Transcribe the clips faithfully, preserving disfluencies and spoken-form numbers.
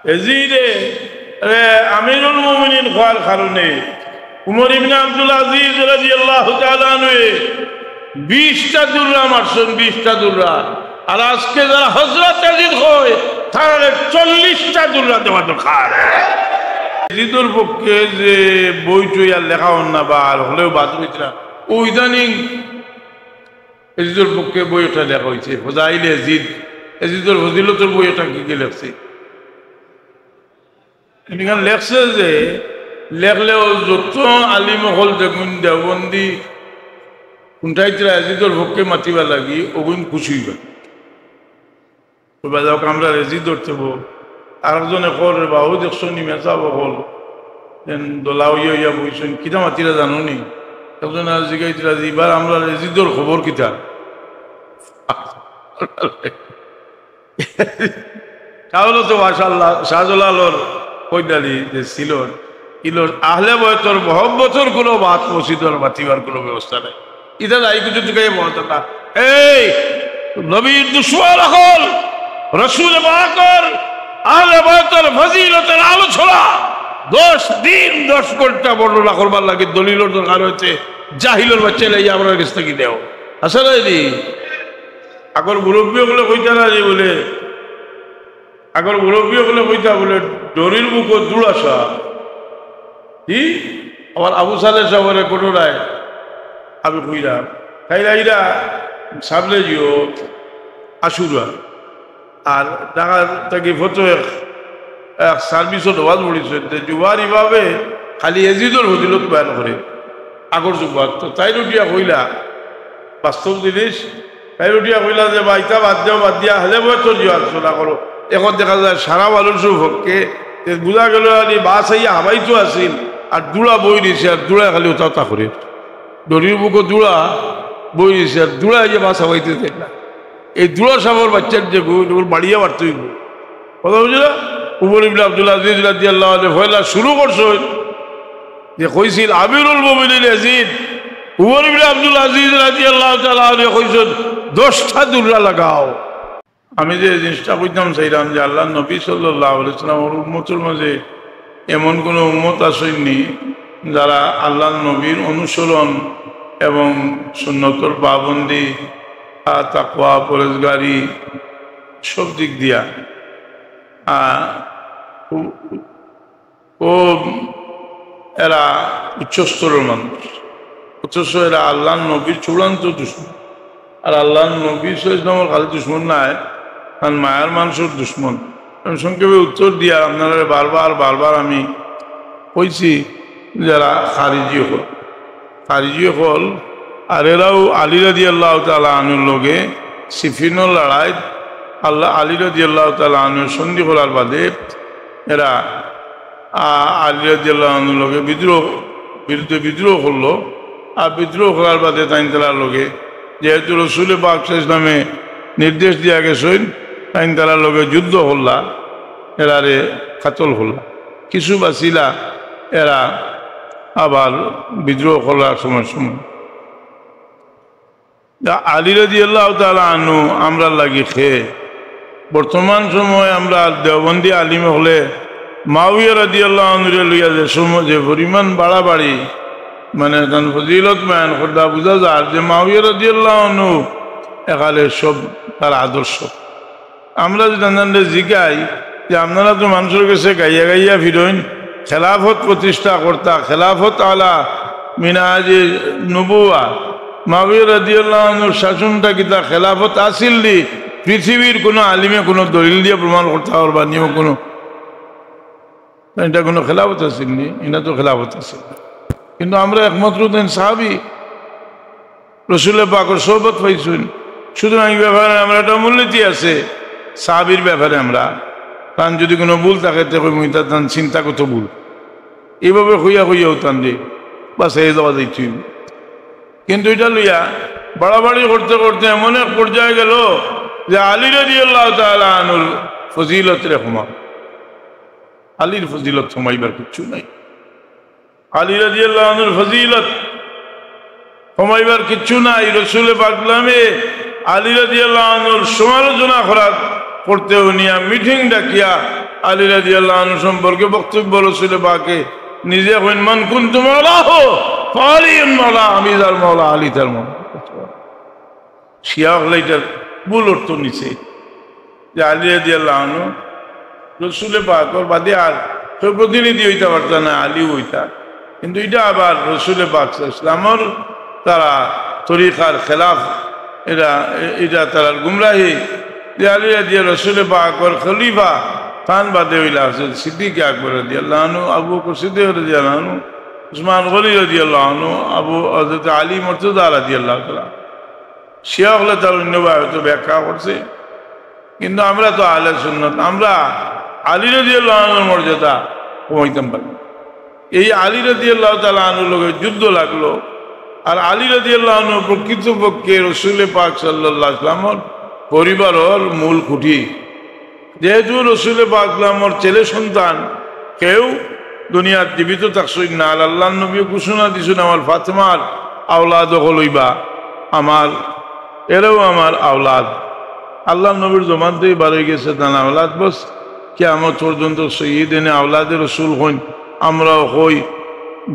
এজিদে, এ, আমিরুল মুমিনিন কওয়ার কারণে উমর ইবনে আব্দুল আজিজ রাদিয়াল্লাহু তাআলা আনহুয়ে বিশটা দুররা মারছইন, বিশটা দুররা। আর আজকে যারা হযরত এজিদ কয়, তারারে চল্লিশটা দুররা দেওয়া দরকার। এজিদর পক্ষে যে বই টই আর লেখা অর না বা আর হকলেউ বাদ অইতরা, অউ ইদানিং এজিদর পক্ষে বই একটা লেখা অইছে, ফজাইল এজিদ, এজিদর ফজিলতর বই একটা কি কি লেখছে। ইখান লেখছে যে, লেখলে অউ যত আলিম অকল যেগুইন দেওবন্দি কুন্টাইতরা এজিদর পক্ষে মাতিবার লাগি, অগুইন খুশি অইবা। কইবা, "যাউক, আমরার এজিদর তো বউ।" আরকজনে কর, "রে বা, অউ দেখছো নি মেসাব অকল, যেন দলা অইয়া অইয়া বইছইন, কিতা মাতিরা জানো নি?" একজনে আর জিগাইতরা যে, "ইবার আমরার এজিদর খবর কিতা?" তাহলে তো মাশাআল্লাহ, শাহজালালর কইদালি যে ছিল, ইলো আহলে বয়তর মহব্বতর কোনো বাত মসজিদর মাতিবার কোনো ব্যবস্থা নাই। ইতা যাই কিছু তুকাইয়া বলতে না। এই নবীর দুশমন অকল, রসুল পাকর আহলে বয়তর ফজিলতর আলোচনা দশ দিন দশ ঘন্টা বর্ণনা করবার লাগি দলিলর দরকার অইছে। জাহিলর বাচ্চা লইয়া আমরার গেছ থাকি দেও। আসলে নি? আগর মুরব্বী অকলে কইতা না নি বলে, আগর মুরব্বী অকলে কইতা বলে, "ডরির বুকো দুড়া সাপ।" কি? আমার আবু সালেহ সাবরে ঘটনায় আমি কইরাম, তাইন আইরা সামনে যিও আশুরা, আর ঢাকা থাকি ফতো এক, এক সার্ভিসও নামাজ পড়িছইন, তে জুমার ইমামে খালি এজিদর ফজিলত বয়ান করে আগর জুমাত। তো তাইন উঠিয়া কইলা, বাস্তব জিনিস, তাইন উঠিয়া কইলা যে, "বা, ইতা বাদ দেও, বাদ দিয়া আহলে বয়তর জিও আলোচনা করো।" এখন দেখা যায় সারা মানুষর পক্ষে, তে বুঝা গেল আর এই বাস আইয়া হাবাইতো আছিল, আর দুড়া বই নিছে, আর দুড়ায় খালি ওতা ওতা করে। ডরির বুকো দুড়া বই নিছে, আর দুড়ায় আইয়া বাস হাবাইতে দেয় না। এই দুড়া সাপর বাচ্চার যে গু-, ওর বাড়িয়া বাড়তে অইব। কথা বুঝলা? উমর ইবনে আব্দুল আজিজ রাদিয়াল্লাহু আনহু পয়লা শুরু করছইন যে কইছিল, আমিরুল মুমিনিন ইয়াজিদ, উমর ইবনে আব্দুল আজিজ রাদিয়াল্লাহু তাআলা আনহু কইছইন, "দশটা দুররা লাগাও।" আমি যে জিনিসটা কইতাম চাইরাম যে আল্লাহর নবী সাল্লাল্লাহু আলাইহি ওয়াসাল্লামর উম্মতর মাঝে এমন কোনো উম্মত আছইন নি যারা আল্লাহর নবীর অনুসরণ এবং সুন্নতর পাবন্দি, আ, তাকওয়া, পরহেজগারি সব দিক দিয়া, আ, উ-, ও এরা উচ্চ স্তরর মানুষ, অথচ এরা আল্লাহর নবীর চূড়ান্ত দুশমন। আর আল্লাহর নবী সাল্লাল্লাহু আলাইহি ওয়াসাল্লামর খালি দুশমন নায়, তান মায়ার মানুষর দুশমন। আমি সংক্ষেপে উত্তর দিয়ার, আপনারারে বারবার, বারবার আমি কইছি, যারা খারিজি অকল, খারিজি অকল, আর এরাও আলী রাদিয়াল্লাহু তাআলা আনহুর লগে সিফিনর লড়াইত আল্লাহ, আলী রাদিয়াল্লাহু তাআলা আনহু সন্ধি করার বাদে এরা, আ, আলী রাদিয়াল্লাহু আনহুর লগে বিদ্রোহ, বিরুদ্ধে বিদ্রোহ করলো। আর বিদ্রোহ করার বাদে তাইন তারার লগে, যেহেতু রসুল পাক সাল্লাল্লাহু আলাইহি ওয়াসাল্লামে নির্দেশ দিয়া গেছইন, তাইন তারার লগে যুদ্ধ করলা, এরারে কাতল করলা। কিছু বাচিলা, এরা আবার বিদ্রোহ করার সময় সময়। আলী রাদিয়াল্লাহু তাআলা আনহু আমরার লাগি খে। বর্তমান সময় আমরা দেওবন্দি আলিম অকলে মাওইয়া রাদিয়াল্লাহু আনহুরে লইয়া যে সময় যে পরিমাণ বাড়াবাড়ি, মানে, তান ফজিলত বয়ান করতা, বুঝা যার যে মাওইয়া রাদিয়াল্লাহু আনহু একালে সব তার আদর্শ। আমরা যদি তানরে জিগাই যে আপনারা তো মানুষর গেছে গাইয়া গাইয়া ফিরইন, খেলাফত প্রতিষ্ঠা করতা, খেলাফত আলা মিনহাজে নুবুয়া, মাওইয়া রাদিয়াল্লাহু আনহুর শাসনটা কিতা খেলাফত আছিল নি? পৃথিবীর কোনো আলিমে কোনো দলিল দিয়া প্রমাণ করতা পারবা নি? কোনো, ইটা কোনো খেলাফত আছিল নি? ইটা তো খেলাফত আছিল না। কিন্তু আমরা একমাত্র তাইন সাহাবী, রসুল পাকর সোহবত পাইছইন। সুতরাং এই ব্যাপারে আমরা একটা মূলনীতি আছে, সাহাবীর ব্যাপারে আমরা, তান যদি কোনো ভুল থাকে, তে কইমু, "ইটা তান চিন্তাগত ভুল।" এইভাবে কইয়া কইয়াও তান যে বাঁচাইয়া যাওয়া যাইতই। কিন্তু ইটা লইয়া বাড়াবাড়ি করতে করতে এমন এক পর্যায়ে গেল যে আলী রাদিয়াল্লাহু তাআলা আনহুর ফজিলতরে কমা, আলীর ফজিলত কমাইবার কিচ্ছু নাই। আলী রাদিয়াল্লাহু আনহুর ফজিলত কমাইবার কিচ্ছু নাই। রসুল পাক নামে আলী রাদিয়াল্লাহু আনহুর সমালোচনা করা, করতে নিয়া মিটিং ডাকিয়া আলী রাদিয়াল্লাহু আনহু সম্পর্কে বক্তব্য, রসুলে পাকে নিজে কইন, "মান কুনতু মাওলাহু ফাআলিয়্যুন মাওলা, আমি যার মাওলা, আলী তার মাওলা।" শিয়া অকলে ইটার ভুল অর্থ নিছে যে আলী রাদিয়াল্লাহু আনহু রসুলে পাকর বাদে আর কেউ প্রতিনিধি অইতা পারতা না, আলীউ অইতা। কিন্তু ইটা আবার রসুলে পাক সাল্লাল্লাহু আলাইহি ওয়াসাল্লামর তারা তরিকার খেলাফ, ইটা, ইটা তারার গুমরাহি। যে আলী রাদিয়াল্লাহু, রসুলে পাকর খলিফা, তান বাদে অইলা হযরত সিদ্দিক আকবর রাদিয়াল্লাহু আনহু, আবু বকর সিদ্দিক রাদিয়াল্লাহু আনহু, উসমান গনি রাদিয়াল্লাহু আনহু, আবু, হযরত আলী মুর্তজা রাদিয়াল্লাহু তাআলা। শিয়া অকলে তার অন্যভাবে হয়তো ব্যাখ্যা করছে, কিন্তু আমরা তো আহলে সুন্নত, আমরা আলী রাদিয়াল্লাহু আনহুর মর্যাদা কমাইতাম পারি না। এই আলী রাদিয়াল্লাহু তাআলা আনহুর লগে যুদ্ধ লাগলো, আর আলী রাদিয়াল্লাহু আনহু প্রকৃতপক্ষে রসুলে পাক সাল্লাল্লাহু আলাইহি ওয়াসাল্লামর পরিবারর মূল খুঁটি। যেহেতু রসুলে পাক সাল্লামর ছেলে সন্তান কেউ দুনিয়াত জীবিত থাকছইন না, আর আল্লাহর নবী ঘোষণা দিছইন, "আমার ফাতেমার আওলাদ অকল অইবা, আমার, এরাও আমার আওলাদ।" আল্লাহর নবীর জবান থাকি বার অইগেছে তান আওলাদ, বস, কিয়ামত পর্যন্ত সৈয়দ এনে আওলাদে রসুল কইন, আমরাও কই,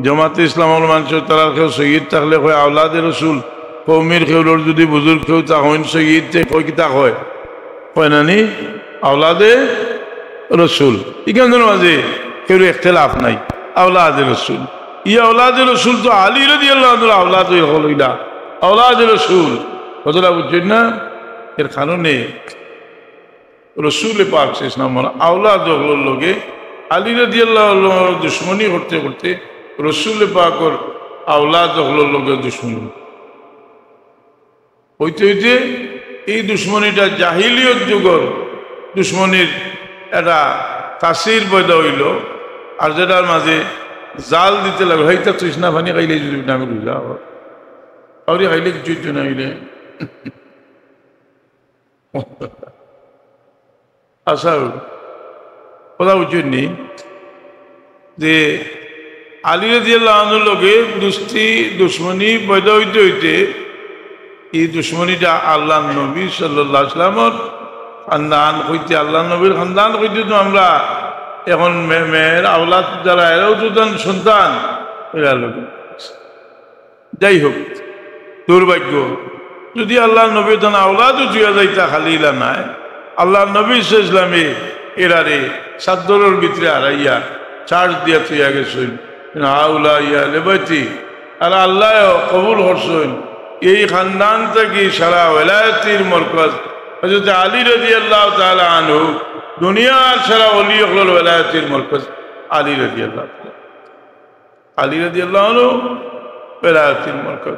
জমাতে ইসলামর মানষে তারার কেউ সৈয়দ থাকলে কয় আওলাদে রসুল, কওমির কেউরর যদি বুজুর্গ কেউ তা কইন সৈয়দ, তে কয় কিতা কয়? কয় না নি? আওলাদে রসুল। ইখানর মাঝে কেউর ইখতিলাফ নাই। আওলাদে রসুল। ই আওলাদে রসুল তো আলী রাদিয়াল্লাহু আনহুর আওলাদ অকল অইলা। আওলাদে রসুল। কথাটা বুঝছইন না? এর কারণে রসুলে পাক সাল্লাল্লাহু আলাইহি ওয়াসাল্লামর আওলাদ অকলর লগে আলী রাদিয়াল্লাহু আনহুর দুশমনি করতে করতে রসুলে পাকর আওলাদ অকলর লগে দুশমনি অইতে অইতে এই দুশমনিটা জাহিলিয়ত যুগর দুশমনির একটা তাসির পয়দা অইলো, আর যেটার মাঝে জাল দিতে লাগলো, "হেইটা তৃষ্ণা পানি খাইলে যদি না আমি রোজা হয়, আউরি খাইলে কিছু হইতো না অইলে।" আচ্ছা, কথা বুঝছইন নি যে আলী রাদিয়াল্লাহু আনহুর লগে দুস্তি, দুশমনি পয়দা অইতে অইতে এই দুশমনিটা আল্লাহর নবী সাল্লাল্লাহু আলাইহি ওয়াসাল্লামর খানদান অইতে, আল্লাহর নবীর খানদান অইতে তো আমরা এখন মে-, মেয়ের আওলাদ যারা, এরাও তো তান সন্তান, এরা লগে। যাই হোক, দুর্ভাগ্য, যদি আল্লাহর নবী তান আওলাদও থুইয়া যাইতা, খালি ইলা নায়, আল্লাহর নবী সাল্লাল্লাহু আলাইহি ওয়াসাল্লামে এরারে চাদ্দরর ভিতরে আড়াইয়া চার্জ দিয়া থুইয়া গেছইন, "হাউলা ইয়া আহলে বাইতি।" আর আল্লাহ কবুল করছইন, এই খানদান থাকি সারা ওয়ালায়তির মরকজ হযরত আলী রাদিয়াল্লাহু তাআলা আনহু, দুনিয়ার সারা ওলি অকলর ওয়ালায়তির মরকজ আলী রাদিয়াল্লাহু তাআলা। আলী রাদিয়াল্লাহু আনহু ওয়ালায়তির মরকজ।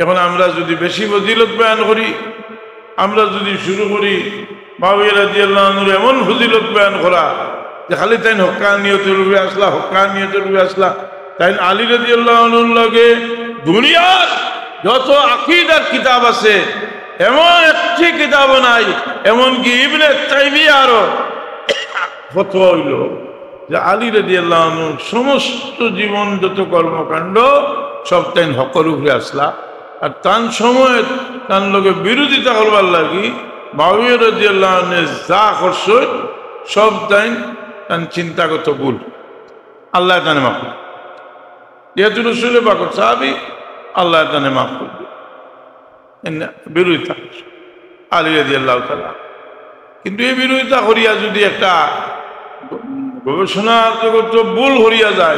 এখন আমরা যদি বেশি ফজিলত বয়ান করি, আমরা যদি শুরু করি মাওয়াবিয়া রাদিয়াল্লাহু আনহুর এমন ফজিলত বয়ান করা যে খালি তাইন হক্কানিয়তর উপরে আছলা, হক্কানিয়তর উপরে আছলা, তাইন আলী রাদিয়াল্লাহু আনহুর লগে দুনিয়ার যত আকীদার কিতাব আছে, এমন একটি কিতাবও নাই, এমনকি ইবনে তাইমিয়ারও ফতোয়া অইলো যে আলী রাদিয়াল্লাহু আনহুর সমস্ত জীবন যত কর্মকাণ্ড সব তাইন হকর উপরে আছলা। আর তান সময় তান লগে বিরোধিতা করবার লাগি মাওয়াবিয়া রাদিয়াল্লাহু আনহু যা করছইন সব তাইন তান চিন্তাগত ভুল। আল্লাহ তানে মাফ করবা। যেহেতু রসুলে পাকর সাহাবী, আল্লাহ তানে মাফ করবা। এনে বিরোধিতা করছে আলী রাদিয়াল্লাহু তাআলা। কিন্তু এই বিরোধিতা করিয়া যদি একটা গবেষণা জগত ভুল করিয়া যায়,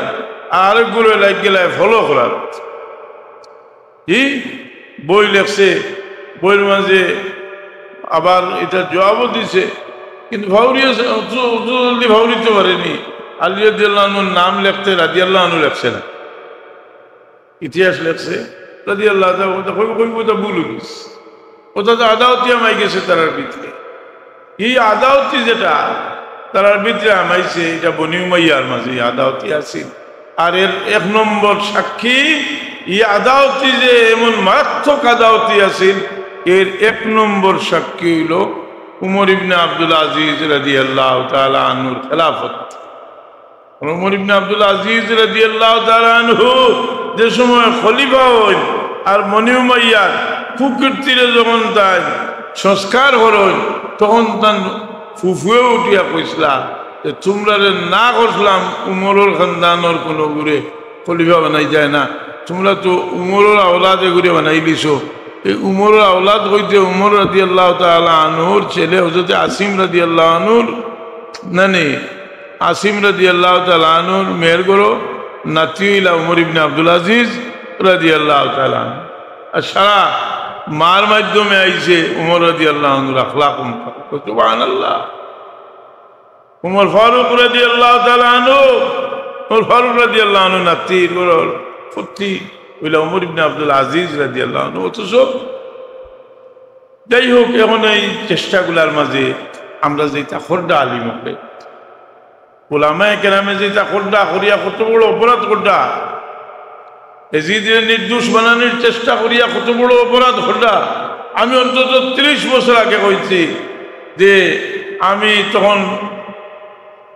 আর আরেক গুলো লাগ গেলে ফলো করার, ই বই লেখছে, বইর মাঝে আবার ইটার জবাবও দিছে, কিন্তু ফাউরি আছে, অত, অত জলদি ফাউরিতে পারেনি। আলী রাদিয়াল্লাহু আনহুর নাম লেখতে রাদিয়াল্লাহু আনহু লেখছে না। ইতিহাস লেখছে, রাদিয়াল্লাহু তাআলা, ওটা কইব, কইব, ওটা ভুল অই গেছে। ওটা তো আদাওতি হামাই গেছে তারার ভিতরে। এই আদাওতি যেটা তারার ভিতরে হামাইছে, এটা বনি উমাইয়ার মাঝে এই আদাওতি আছিল। আর এর এক নম্বর সাক্ষী, এই আদাওতি যে এমন মারাত্মক আদাওতি আছিল, এর এক নম্বর সাক্ষী অইলো উমর ইবনে আব্দুল আজিজ রাদিয়াল্লাহু তাআলা আনহুর খেলাফত। উমর ইবনে আব্দুল আজিজ রাদিয়াল্লাহু তাআলা আনহু যে সময় খলিফা অইন আর বনি উমাইয়ার কুকীর্তিরে যখন তাইন সংস্কার করইন, তখন তান ফুফুয়ে উঠিয়া কইছলা যে, "তুমরারে না করছলাম উমরর খানদানর কুনুগুরে খলিফা বানাইতায় না, তুমরা তো উমরর আওলাদ এগুরে বানাইলিছো।" এই উমরর আওলাদ কইতে উমর রাদিয়াল্লাহু তাআলা আনহুর ছেলে হযরত আসিম রাদিয়াল্লাহু আনহুর নানি, আসিম রাদিয়াল্লাহু তাআলা আনহুর মেয়ের ঘরো নাতি অইলা উমর ইবনে আব্দুল আজিজ রাদিয়াল্লাহু তাআলা আনহু। আর সারা মার মাধ্যমে আইছে উমর রাদিয়াল্লাহু আনহুর আখলাক মুবারক। সুবহানাল্লাহ। উমর ফারুক রাদিয়াল্লাহু তাআলা আনহু, উমর ফারুক রাদিয়াল্লাহু আনহু নাতির ঘরর ফুত্তি অইলা উমর ইবনে আব্দুল আজিজ রাদিয়াল্লাহু আনহু। অথচ যাই হোক, এখন এই চেষ্টাগুলার মাঝে আমরা যেটা খোরডা আলিম অকলে, ওলামায়ে কেরামে যেটা খোরডা করিয়া কত বড় অপরাধ খোরডা, এজিদরে নির্দোষ বানানির চেষ্টা করিয়া কত বড় অপরাধ খোরডা। আমি অন্তত ত্রিশ বছর আগে কইছি যে আমি তখন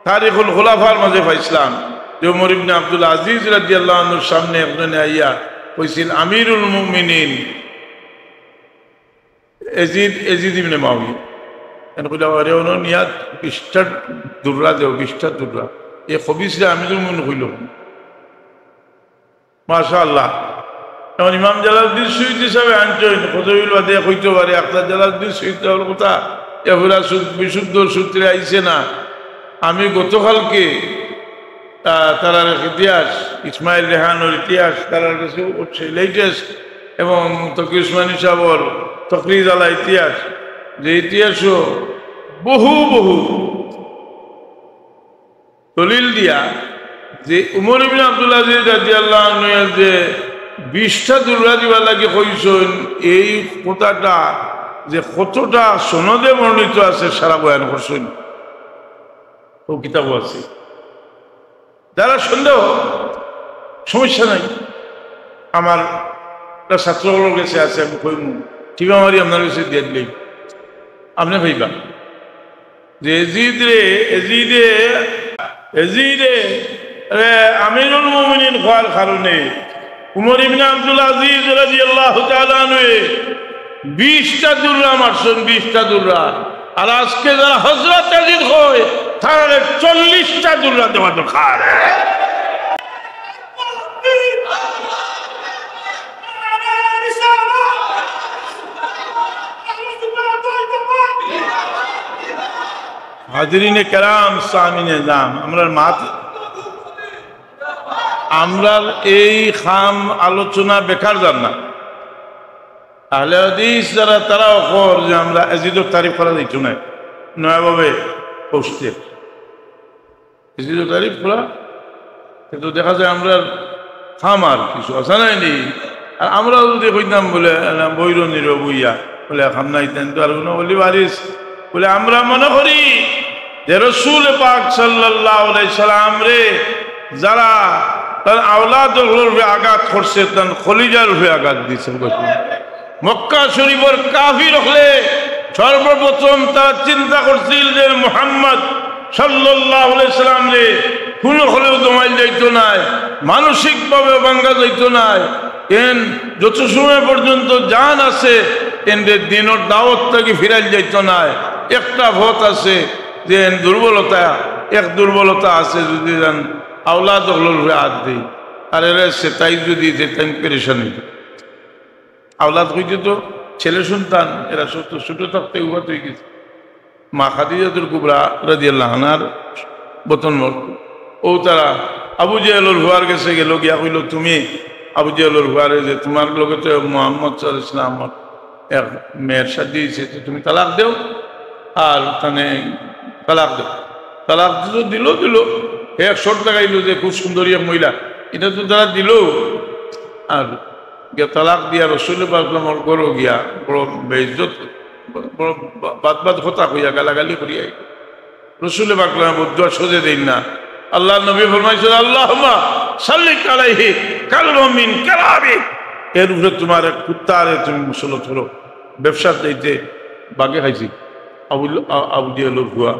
তারিখুল খুলাফার মাঝে পাইছিলাম যে উমর ইবনে আব্দুল আজিজ রাদিয়াল্লাহু আনহুর সামনে একজনে আইয়া কইছিল, "আমিরুল মুমিনিন এজিদ, এজিদ ইবনে মাউইয়া।" এন কইলা, "আরে, অনো নিয়া বিশটা দুররা দেও, বিশটা দুররা।" এ খবিসরে আমিরুল মুমিনিন কইলো। মাশাআল্লাহ। এখন ইমাম জালালউদ্দিন সুয়ুতী সাহেব আনছইন, কতদিন বাদে কইতে পারে, আখতার জালালউদ্দিন সুয়ুতী সাহেবর কথা, এ পুরা সু-, বিশুদ্ধ সূত্রে আইছে না। আমি গতকালকে, আহ, তারার এক ইতিহাস, ইসমাইল রেহানর ইতিহাস, তারার কাছে হচ্ছে latest, এবং তকি উসমানী সাহেবর তকরিজ আলা ইতিহাস, যে ইতিহাসও বহু বহু দলিল দিয়া যে উমর ইবনে আব্দুল আজিজ রাদিয়াল্লাহু আনহু যে বিশটা দুররা দিবার লাগি কইছইন, এই কথাটা যে কতটা সনদে বর্ণিত আছে, সারা বয়ান করছইন, ও কিতাবও আছে। যারা সন্দেহ, সমস্যা নাই, আমার একটা ছাত্র অকলর গেছে আছে, আমি কইমু, টিপা মারি আপনার গেছে দিয়া দিলেই আপনে পাইবা। যে এজিদরে, এজিদে, এজিদে, এ, আমিরুল মুমিনিন কওয়ার কারণে উমর ইবনে আব্দুল আজিজ রাদিয়াল্লাহু তাআলা আনহু বিশটা দুররা মারছইন, বিশটা দুররা। আর আজকে যারা হযরত এজিদ কয়, তারারে চল্লিশটা দুররা দেওয়া দরকার। হাজিরিনে কেরাম, সামিনে জাম, আমরার মাত-, আমরার এই কাম আলোচনা বেকার যার না। আহলে হাদিস যারা, তারাও কর যে আমরা এজিদর তারিফ করা যাইতো নায়, নয়াভাবে পৌঁছতে। এজিদর তারিফ করা, কিন্তু দেখা যায় আমরার কাম আর কিছু আছে নাই নি। আর আমরা যদি কইতাম বলে, না, বইর নীরব অইয়া, বলে, "কাম নাই, তাইন তো আর কোনো অলি বারিস।" বলে, আমরা মনে করি যে রসুল পাক সাল্লাল্লাহু আলাইহি সাল্লামরে যারা তান আওলাদ অকলর উপরে আঘাত করছে, তান কলিজার উপরে আঘাত দিছে। মক্কা শরীফর কাফির অকলে সর্বপ্রথম তারা চিন্তা করছিল যে মুহাম্মদ সাল্লাল্লাহু আলাইহি সাল্লামরে কুনু অকলেও দমাইল যাইতো নায়, মানসিকভাবে ভাঙ্গা যাইতো নায়। এন যত সময় পর্যন্ত জান আছে, এনরে দিনর দাওয়াত থাকি ফিরাইল যাইতো নায়। একটা পথ আছে যে এন দুর্বলতা, এক দুর্বলতা আছে, যদি জান আওলাদ অকলর উপরে হাত দেই, আর এরা সে তাই যদি যে তাই পেরেশান অইতো। আওলাদ কইতে তো ছেলে সন্তান, এরা সব তো ছোট থাকতে উফাত অই গেছে। মা খাদিজাতুল কুবরা রাদিয়াল্লাহু আনহার বতন মরত। ও তারা আবু জেহেলর ফুয়ার গেছে গেল, গিয়া কইল, "তুমি আবু জেহেলর ফুয়ারে যে তুমার লগে তো মুহাম্মদ সাল্লাল্লাহু আলাইহি ওয়াসাল্লামর এক মেয়ের শাদী অইছে, তো তুমি তালাক দেও, আর তানে তালাক দেও।" তালাক দিল, দিল, দিল। হে এক শর্ত লাগাইল যে খুব সুন্দরী এক মহিলা, এটা তো তারা দিল, আর গিয়া তালাক দিয়া রসুল পাকর ঘরো গিয়া বড় বেইজ্জত, বড় বা-, বাদ বাদ কথা কইয়া গালাগালি করিয়া আইল। রসুল পাকর বদদোয়া সহজে দেইন না। আল্লাহর নবী ফরমাইছেন, "আল্লাহুম্মা সাল্লিত আলাইহি কালবাম মিন কালাবি।" এর উপরে তুমার এক কুত্তারে তুমি মুসল্লত করো। ব্যবসার চাইতে বাগে খাইছি। আবুল-, আ-, আবু জেহেলর ফুয়া।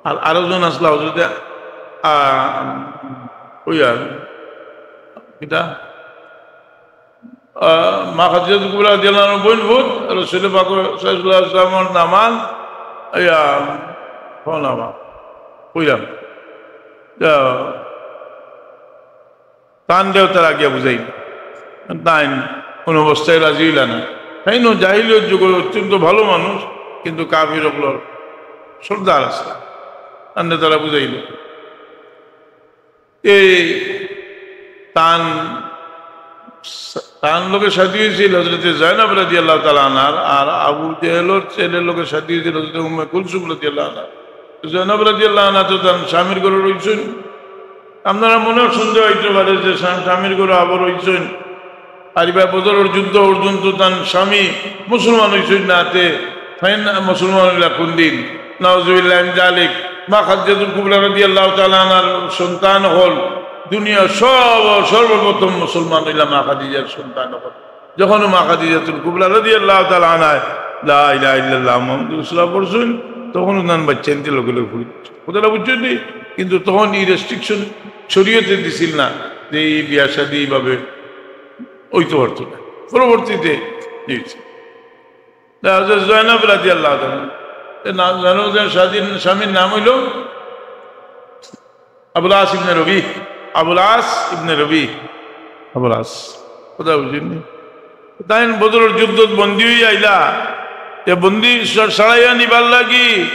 আর আরো জন আসলা হজরতে, আ, ওই আর, কিতা? আহ, মা খাদিজাতুল কুবরা রাদিয়াল্লাহু আনহা বইন ভূত, রসুল পাক সাল্লাল্লাহু আলাইহি ওয়াসাল্লামর দামান, ইয়া, ফোন আমার, কইলাম, ইয়া, তান দেও তারা গিয়া বুঝাইল। তাইন কোনো অবস্থায় রাজি হইলা না। তাইন জাহিলিয়ত যুগর অত্যন্ত ভালো মানুষ, কিন্তু কাফির অকলর সর্দার আছে। তান দেও তারা বুঝাইল। এই তান, তান লগে শাদী হইছিল হযরতে জয়নব রাদিয়াল্লাহু তাআলা আনহার, আর আবু জেহেলর ছেলের লগে শাদী হইছিল হযরতে উম্মে কুলসুম রাদিয়াল্লাহু আনহা। জয়নব রাদিয়াল্লাহু আনহা তো তান স্বামীর ঘরো রইছইন। আপনারা মনে সন্দেহ হইতে পারে যে স্বা-, স্বামীর ঘরো আবার রইছইন। আর ইবা বদরর যুদ্ধ পর্যন্ত তান স্বামী মুসলমান হইছইন না, তে তাইন মুসলমান হইলা কোন দিন? নাউজুবিল্লাহ মিন জালিক। মা খাদিজাতুল কুবরা রাদিয়াল্লাহু তাআলা আনহার সন্তান অকল, দুনিয়া সব, সর্বপ্রথম মুসলমান হইলা মা খাদিজার সন্তান অকল। যখন মা খাদিজাতুল কুবরা রাদিয়াল্লাহু তাআলা আনহা লা ইলাহা ইল্লাল্লাহ মুহাম্মাদুর রাসূলুল্লাহ পড়ছইন, তখন তান বাচ্চাইন্তে লগে লগে পড়ি। কথাটা বুঝছইন নি? কিন্তু তখন এই রেস্ট্রিকশন শরীয়তে দিছিল না যে এই বিয়া শাদী এইভাবে হইতে পারতো না। পরবর্তীতে হইছে। তা হযরত জয়নব রাদিয়াল্লাহু তাআলা আনহা। এ না-, জয়নব শাদীর স্বামীর নাম হইল আবুল আস ইবনে রবি। আবুল আস ইবনে রবি। আবুল আস। কথা বুঝছইন নি? তাইন বদরর যুদ্ধত বন্দী হইয়া আইলা। এ বন্দী ছা-, ছাড়াইয়া নিবার লাগি,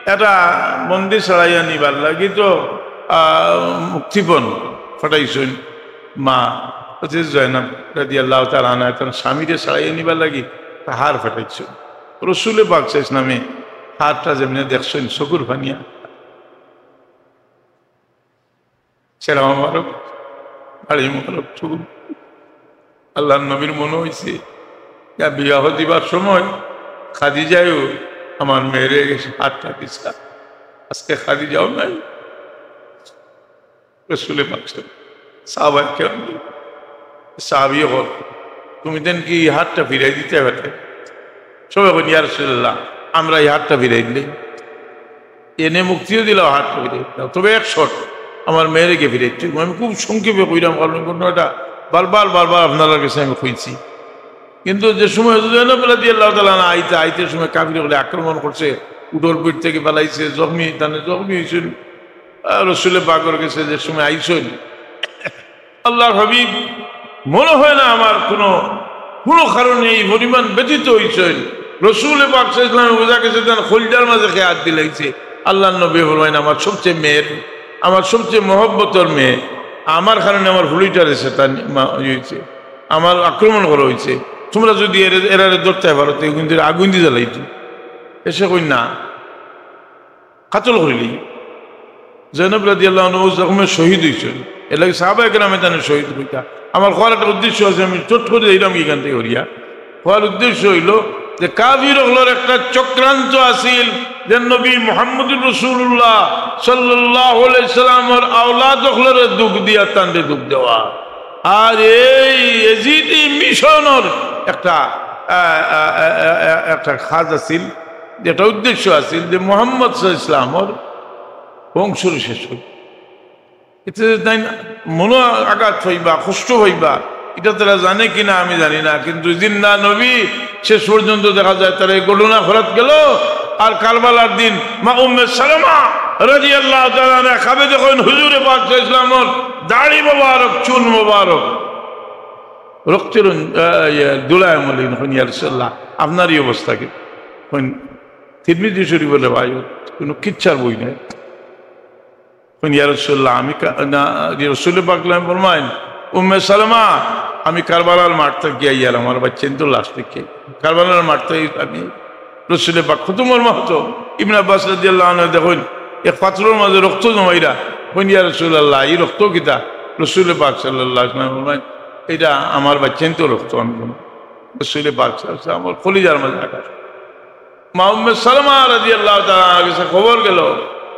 এটা বন্দী ছাড়াইয়া নিবার লাগি তো, আহ, মুক্তিপণ ফাটাইছইন। মা, হযরত জয়নব রাদিয়াল্লাহু তাআলা আনহা তান স্বামীরে ছাড়াইয়া নিবার লাগি তার হার ফাটাইছইন। রসুলে পাক সাল্লাল্লাহু আলাইহি ওয়াসাল্লামে হারটা যেমনে দেখছইন, চকুর পানিয়া, চেহারা মোবারক, দাড়ি মোবারক, চুল। আল্লাহর নবীর মনে হইছে, ইয়া বিবাহ দিবার সময় খাদিজায়ও আমার মেয়েরে হারটা দিছলা, আজকে খাদিজাও নাই। রসুলে পাক সাল্লাল্লাহু আলাইহি ওয়াসাল্লাম, সাহাবায়ে কেরাম, সাহাবী অকল, তুমি দেন কি এই হারটা ফিরাই দিতে পারতে? সবে কইন, "ইয়া রাসূলুল্লাহ, আমরা এই হারটা ফিরাই দিলে, এনে মুক্তিও দিলাও, হারটা ফিরাই দিলাও, তবে এক শর্ত, আমার মেয়েরে গিয়া ফিরাই দিতে।" আমি খুব সংক্ষেপে কইলাম, কারণ ঘটনাটা বারবার, বারবার আপনারার কাছে আমি কইছি। কিন্তু যে সময় জয়নব রাদিয়াল্লাহু তাআলা আনহা আইতা, আইতে সময় কাফির অকলে আক্রমণ করছে, উটর পিঠ থেকে ফালাইছে, জখমি, তানে জখমি হইছইন। আহ, রসুলে পাকর কাছে যে সময় আইছইন, আল্লাহর হাবিব মনে হয় না আমার কোনো, কোনো কারণে এই পরিমাণ ব্যথিত হইছইন। রসুলে পাক সাল্লাল্লাহু আলাইহি ওয়াসাল্লাম বুঝা গেছে তান কলিজার মাঝে কে হাত দিলাইছে। আল্লাহর নবী ফরমাইন, "আমার সবচেয়ে মেয়ের, আমার সবচেয়ে মহব্বতর মেয়ে, আমার কারণে আমার ফুলিটারে শয়তান মা-, ইয়ে হইছে, আমার আক্রমণ করা হইছে। তোমরা যদি এরে, এরারে ধরতে পারো, তো কিন্তু আগুন দিয়ে জ্বালাইতো।" এসে কই না। কাতল করিলি। জয়নব রাদিয়াল্লাহু আনহা জখমে শহীদ হইছইন। এর লাগি সাহাবায়ে কেরামে তানে শহীদ কইতা। আমার কওয়ার একটা উদ্দেশ্য আছে, আমি চট করে যাইরাম এখান থেকে হরিয়া। কওয়ার উদ্দেশ্য হইল যে কাফির অকলর একটা চক্রান্ত আছিল যে নবী মুহাম্মদুর রাসূলুল্লাহ সাল্লাল্লাহু আলাইহি সাল্লামর আওলাদ অকলরে দুখ দিয়া তানরে দুখ দেওয়া। আর এই এজিদি মিশনর একটা, আ, আ, আ, আ, আ, একটা কাজ আছিল, যেটা উদ্দেশ্য আছিল যে মোহাম্মদ সাল্লাল্লাহু আলাইহি ওয়াসাল্লামর বংশর শেষ হইল। এতে যে তাইন মনো আঘাত পাইবা, কষ্ট পাইবা, এটা তারা জানে কিনা আমি জানি না, কিন্তু জিন্দা নবী শেষ পর্যন্ত দেখা যায় তারা এই ঘটনা ফেরত গেল। আর কারবালার দিন মা উম্মে সালামা রাদিয়াল্লাহু তাআলা আনহা খাবে দেখইন হুজুরে পাক সাল্লাল্লাহু আলাইহি ওয়াসাল্লামর দাড়ি মোবারক, চুল মোবারক রক্তের, আহ, ইয়ে, ধুলায় মলিন। কইন, "ইয়া রাসূলুল্লাহ, আপনার এই অবস্থা কি?" কইন, "তিরমিজি শরীফ বলে ভাই, কোনো কিচ্ছার বই নাই।" কইন, "ইয়া রাসূলুল্লাহ, আমি কা-, না, ইয়া রাসূলে পাক সাল্লাল্লাহু আলাইহি ওয়াসাল্লাম ফরমাইন, উম্মে সালামা, আমি কারবালার মাঠ থাকি আইয়ার, আমার বাচ্চাইন্তর লাশ দেখি, কারবালার মাঠ থাকি আমি।" রসুলে পাক কত মর্মাহত। ইবনে আব্বাস রাদিয়াল্লাহু আনহু দেখইন, এক পাথরর মাঝে রক্ত জমাইরা, কইন, "ইয়া রাসূলুল্লাহ, এই রক্ত কিতা?" রসুলে পাক সাল্লাল্লাহু আলাইহি ওয়াসাল্লাম ফরমাইন, "এটা আমার বাচ্চাইন্তর রক্ত।" আমি কইন, রসুলে পাক সাল্লাল্লাহু আলাইহি ওয়াসাল্লাম, আমার কলিজার মাঝে আঘাত। মা উম্মে সালামা রাদিয়াল্লাহু তাআলা আনহার কাছে খবর গেল,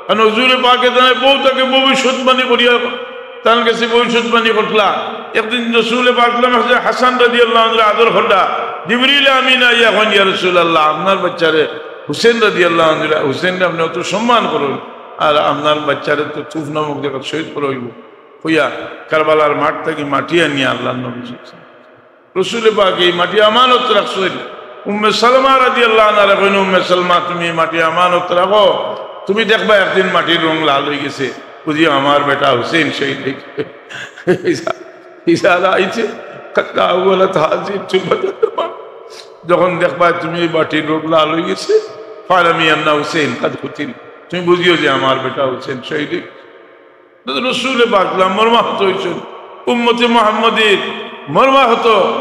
কারণ হুজুরে পাকে তানে বউ তাকে ভবিষ্যৎবাণী করিয়া, তান কাছে ভবিষ্যৎবাণী করলা। একদিন রসুলে পাক সাল্লাল্লাহু আলাইহি ওয়াসাল্লাম হাসান রাদিয়াল্লাহু আনহুরে আদর করলা, জিবরিল আমিন আইয়া কইন, "ইয়া রাসূলুল্লাহ, আপনার বাচ্চারে হুসেন রাদিয়াল্লাহু আনহু, হুসেনরে আপনি অত সম্মান করইন, আর আপনার বাচ্চারে তো তুফ নামক জাগাত শহীদ করা হইব।" কইয়া কারবালার মাঠ থাকি মাটি আনিয়া আল্লাহর নবী সাল্লাল্লাহু আলাইহি ওয়াসাল্লাম, রসুলে পাক এই মাটি আমানত রাখছইন। উম্মে সালমা রাদিয়াল্লাহু আনহারে কইন, "উম্মে সালমা, তুমি মাটি আমানত রাখো, তুমি দেখবা একদিন মাটির রং লাল অইগেছে, বুঝিও আমার বেটা হুসেন শহীদ অইগেছে।" ইশা-, ইশারা আইছে, "কাদ তাহাওয়ালাত হাযিহি তুরবাতান তামাম।" যখন দেখবা তুমি এই মাটির রং লাল অইগেছে, "ফা'লামি আন্না হুসেন কাদ কুতিল।" তুমি বুঝিও যে আমার বেটা হুসেন শহীদ অইগেছে। রসুলে পাক মর্মাহত অইছইন, উম্মতে মুহাম্মদীর মর্মাহত।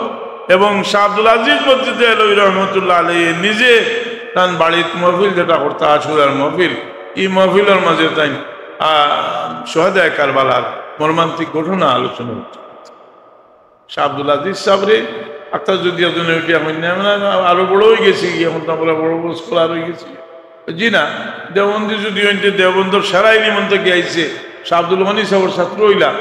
এবং শাহ আব্দুল আজিজ মসজিদে দেহলভী রহমতুল্লাহ আলাইহি নিজে তান বাড়িত মহফিল যেটা করতা, আশুরার মহফিল, ই মহফিলর মাঝে তাইন, আহ, শুহাদায়ে কারবালার মর্মান্তিক ঘটনা আলোচনা করতা। শাহ আব্দুল আজিজ সাবরে আক্তার যদি একজনে উঠিয়া কইন না, "আমরা আরো বড় অইগেছি, এখন তো আমরা বড় বড় স্কলার অইগেছি।" জি না, দেওবন্দি যদি অইন তে দেওবন্দর সেরা ইলিম অন্তে গিয়া আইছে, শাহ আব্দুল গনি সাবর ছাত্র অইলা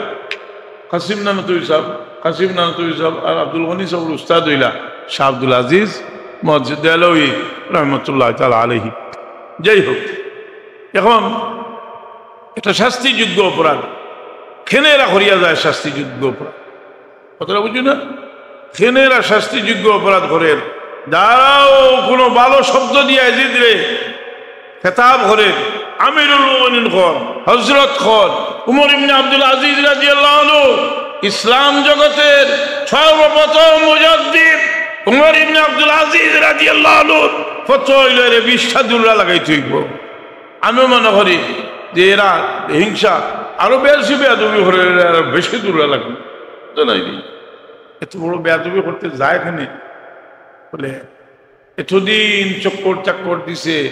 কাসিম নানতুবি সাব, কাসিম নানতুবি সাব আর আব্দুল গনি সাবর উস্তাদ অইলা শাহ আব্দুল আজিজ মসজিদ দেহলভী রহমতুল্লাহ তাআলা আলাইহি। যাই হোক, এখন এটা শাস্তিযোগ্য অপরাধ, কেনে এরা করিয়া যায় শাস্তিযোগ্য অপরাধ। কথাটা বুঝো না? কেনে এরা শাস্তিযোগ্য অপরাধ করের? যারাও কোনো ভালো শব্দ দিয়া এজিদরে খেতাব করের, আমিরুল মুমিনিন কর, হযরত কর, উমর ইবনে আব্দুল আজিজ রাদিয়াল্লাহু আনহু, ইসলাম জগতের সর্বপ্রথম মুজাদ্দিদ উমর ইবনে আব্দুল আজিজ রাদিয়াল্লাহু আনহুর ফতোয়া অইলো এরে বিশটা দুররা লাগাইতে অইবো। আমিও মনে করি যে এরা হিংসা আরো বেশি বেয়াদবি করে, এরা আরো বেশি দুররা লাগবে। তো নাই নি? এত বড় বেয়াদবি করতে যায় কেনে? বলে, এতদিন চক্কর চাক্কর দিছে,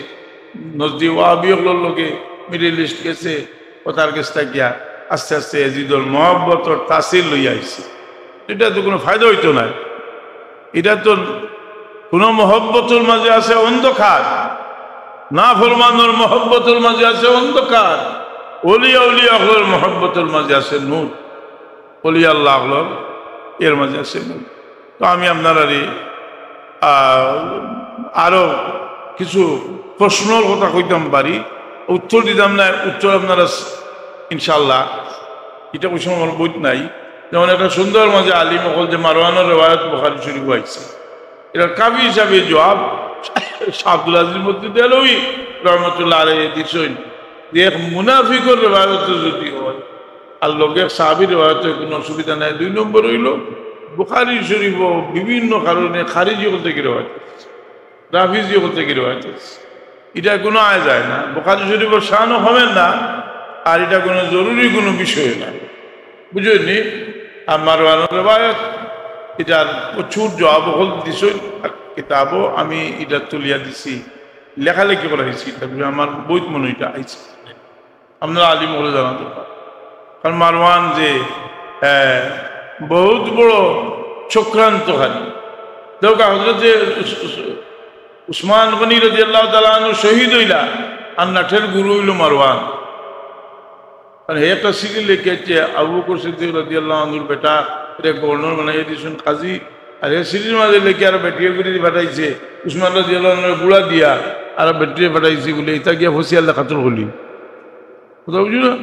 নজদি ওয়াহাবি অকলর লগে মিডল ইস্ট গেছে, ও তার গেছ থাকি গিয়া আস্তে আস্তে এজিদর মহব্বতর তাসির লইয়া আইছে। এটা তো কোনো ফায়দা অইতো নায়। এটা তো কোনো মহব্বতর মাঝে আছে অন্ধকার, নাফরমানর মহব্বতর মাঝে আছে অন্ধকার, অলি আউলিয়া অকলর মহব্বতর মাঝে আছে নূর, অলি আল্লাহ অকলর এর মাঝে আছে নূর। তো আমি আপনারারে, আহ, আরো কিছু প্রশ্নর কথা কইতাম পারি, উত্তর দিতাম না, উত্তর আপনারা স-, ইনশাআল্লাহ, এটা ওই সময় আমার বইত নাই। যেমন একটা সুন্দর মাঝে আলিম অকল যে মারওয়ানর রেওয়ায়ত বুখারী শরীফ আইছে, এটা কাফি হিসাবে জবাব শাহ আব্দুল আজিজ মসজিদ দেহলভী রহমতুল্লাহ আলাইহি দিছইন যে এক মুনাফিকর রেওয়ায়ত যদি হয় আর লগে এক সাহাবীর রেওয়ায়ত হয়, কোনো অসুবিধা নাই। দুই নম্বর অইলো বুখারী শরীফও বিভিন্ন কারণে খারিজি অকল থাকি রেওয়ায়ত আছে, রাফিজি অকল থাকি রেওয়ায়ত আছে। এটা গুনায় যায় না, বুখারী শরীফর শানও কমের না, আর এটা কোনো জরুরি কোনো বিষয় না, বুঝছইন নি? আর মারওয়ানর রেওয়ায়ত, এটার প্রচুর জবাব অকল দিছইন কিতাবও, আমি এটা তুলিয়া দিছি, লেখালেখি করা অইছে, এটা আমার বইত মনে হয় এটা আইছে। আপনারা আলিম অকলে জানা দরকার। কারণ মারওয়ান যে, আহ, বহুত বড় চক্রান্তকারী। দেখউক্কা, হযরতে উস-, উস-, উসমান গনি রাদিয়াল্লাহু তাআলা আনহু শহীদ অইলা, আর নাটের গুরু অইলো মারওয়ান। আর হে একটা চিঠি লেখিয়া আইছে, আবু বকর সিদ্দিক রাদিয়াল্লাহু আনহুর বেটারে গভর্নর বানাইয়া দিছইন কাজী, আর হে চিঠির মাঝে লেখিয়া আর বেটিয়ে গুড়ি দি পাঠাইছে, উসমান রাদিয়াল্লাহু আনহুরে গুড়া দিয়া আর বেটিয়ে পাঠাইছে বলে, ইতা গিয়া ফসিয়ালে কাতল করলি। কথা বুঝছো না?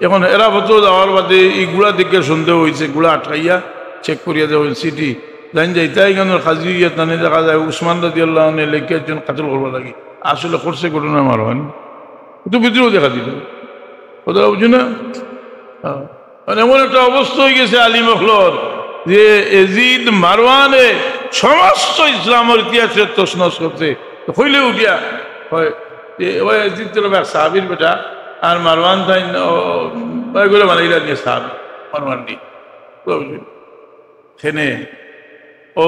এখন এরা ফতোয়া দেওয়ার বাদে এই গুড়া দেখে সন্দেহ অইছে, গুড়া আটকাইয়া চেক করিয়া দেওয়া অইছে চিঠি। জানি যাইতা এখানোর কাজী ইয়া তানে দেখা যায় উসমান রাদিয়াল্লাহু আনহু লেখে একজন কাতল করবার লাগি। আসলে করছে ঘটনা মারওয়ান। তো বিদ্রোহ দেখা দিল। কথা বুঝছো না? হ্যাঁ। মানে এমন একটা অবস্থা অইগেছে আলিম অকলর যে এজিদ মারওয়ানে সমস্ত ইসলামর ইতিহাসরে তছনছ করছে। তো কইলে উঠিয়া কয় যে, "ও এজিদ তো এক সাহাবীর বেটা, আর মারওয়ান তাইন, ও, ওইগুলো বানাইলা নিয়ে সাহাবী, মারওয়ান দি।" বুঝছো? কেনে ও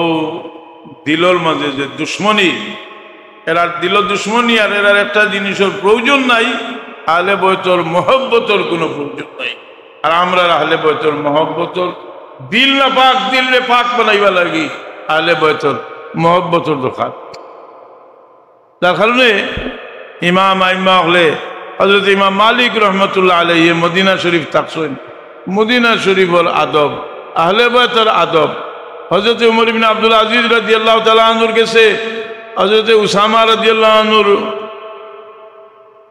দিলর মাঝে যে দুশমনি, এরার দিলো দুশমনি, আর এরার একটা জিনিসর প্রয়োজন নাই, আহলে বয়তর মহব্বতর কোনো প্রয়োজন নাই। আর আমরার আহলে বয়তর মহব্বতর দিল না পাক, দিলরে পাক বানাইবার লাগি আহলে বয়তর মহব্বতর দরকার। যার কারণে ইমাম আইম্মা অকলে, হযরত ইমাম মালিক রহমতুল্লাহ আলাইহি মদিনা শরীফ থাকছইন, মদিনা শরীফর আদব, আহলে বয়তর আদব, হযরত উমর ইবনে আব্দুল আজিজ রাদিয়াল্লাহু তাআলা আনহুর গেছে হযরত উসামা রাদিয়াল্লাহু আনহুর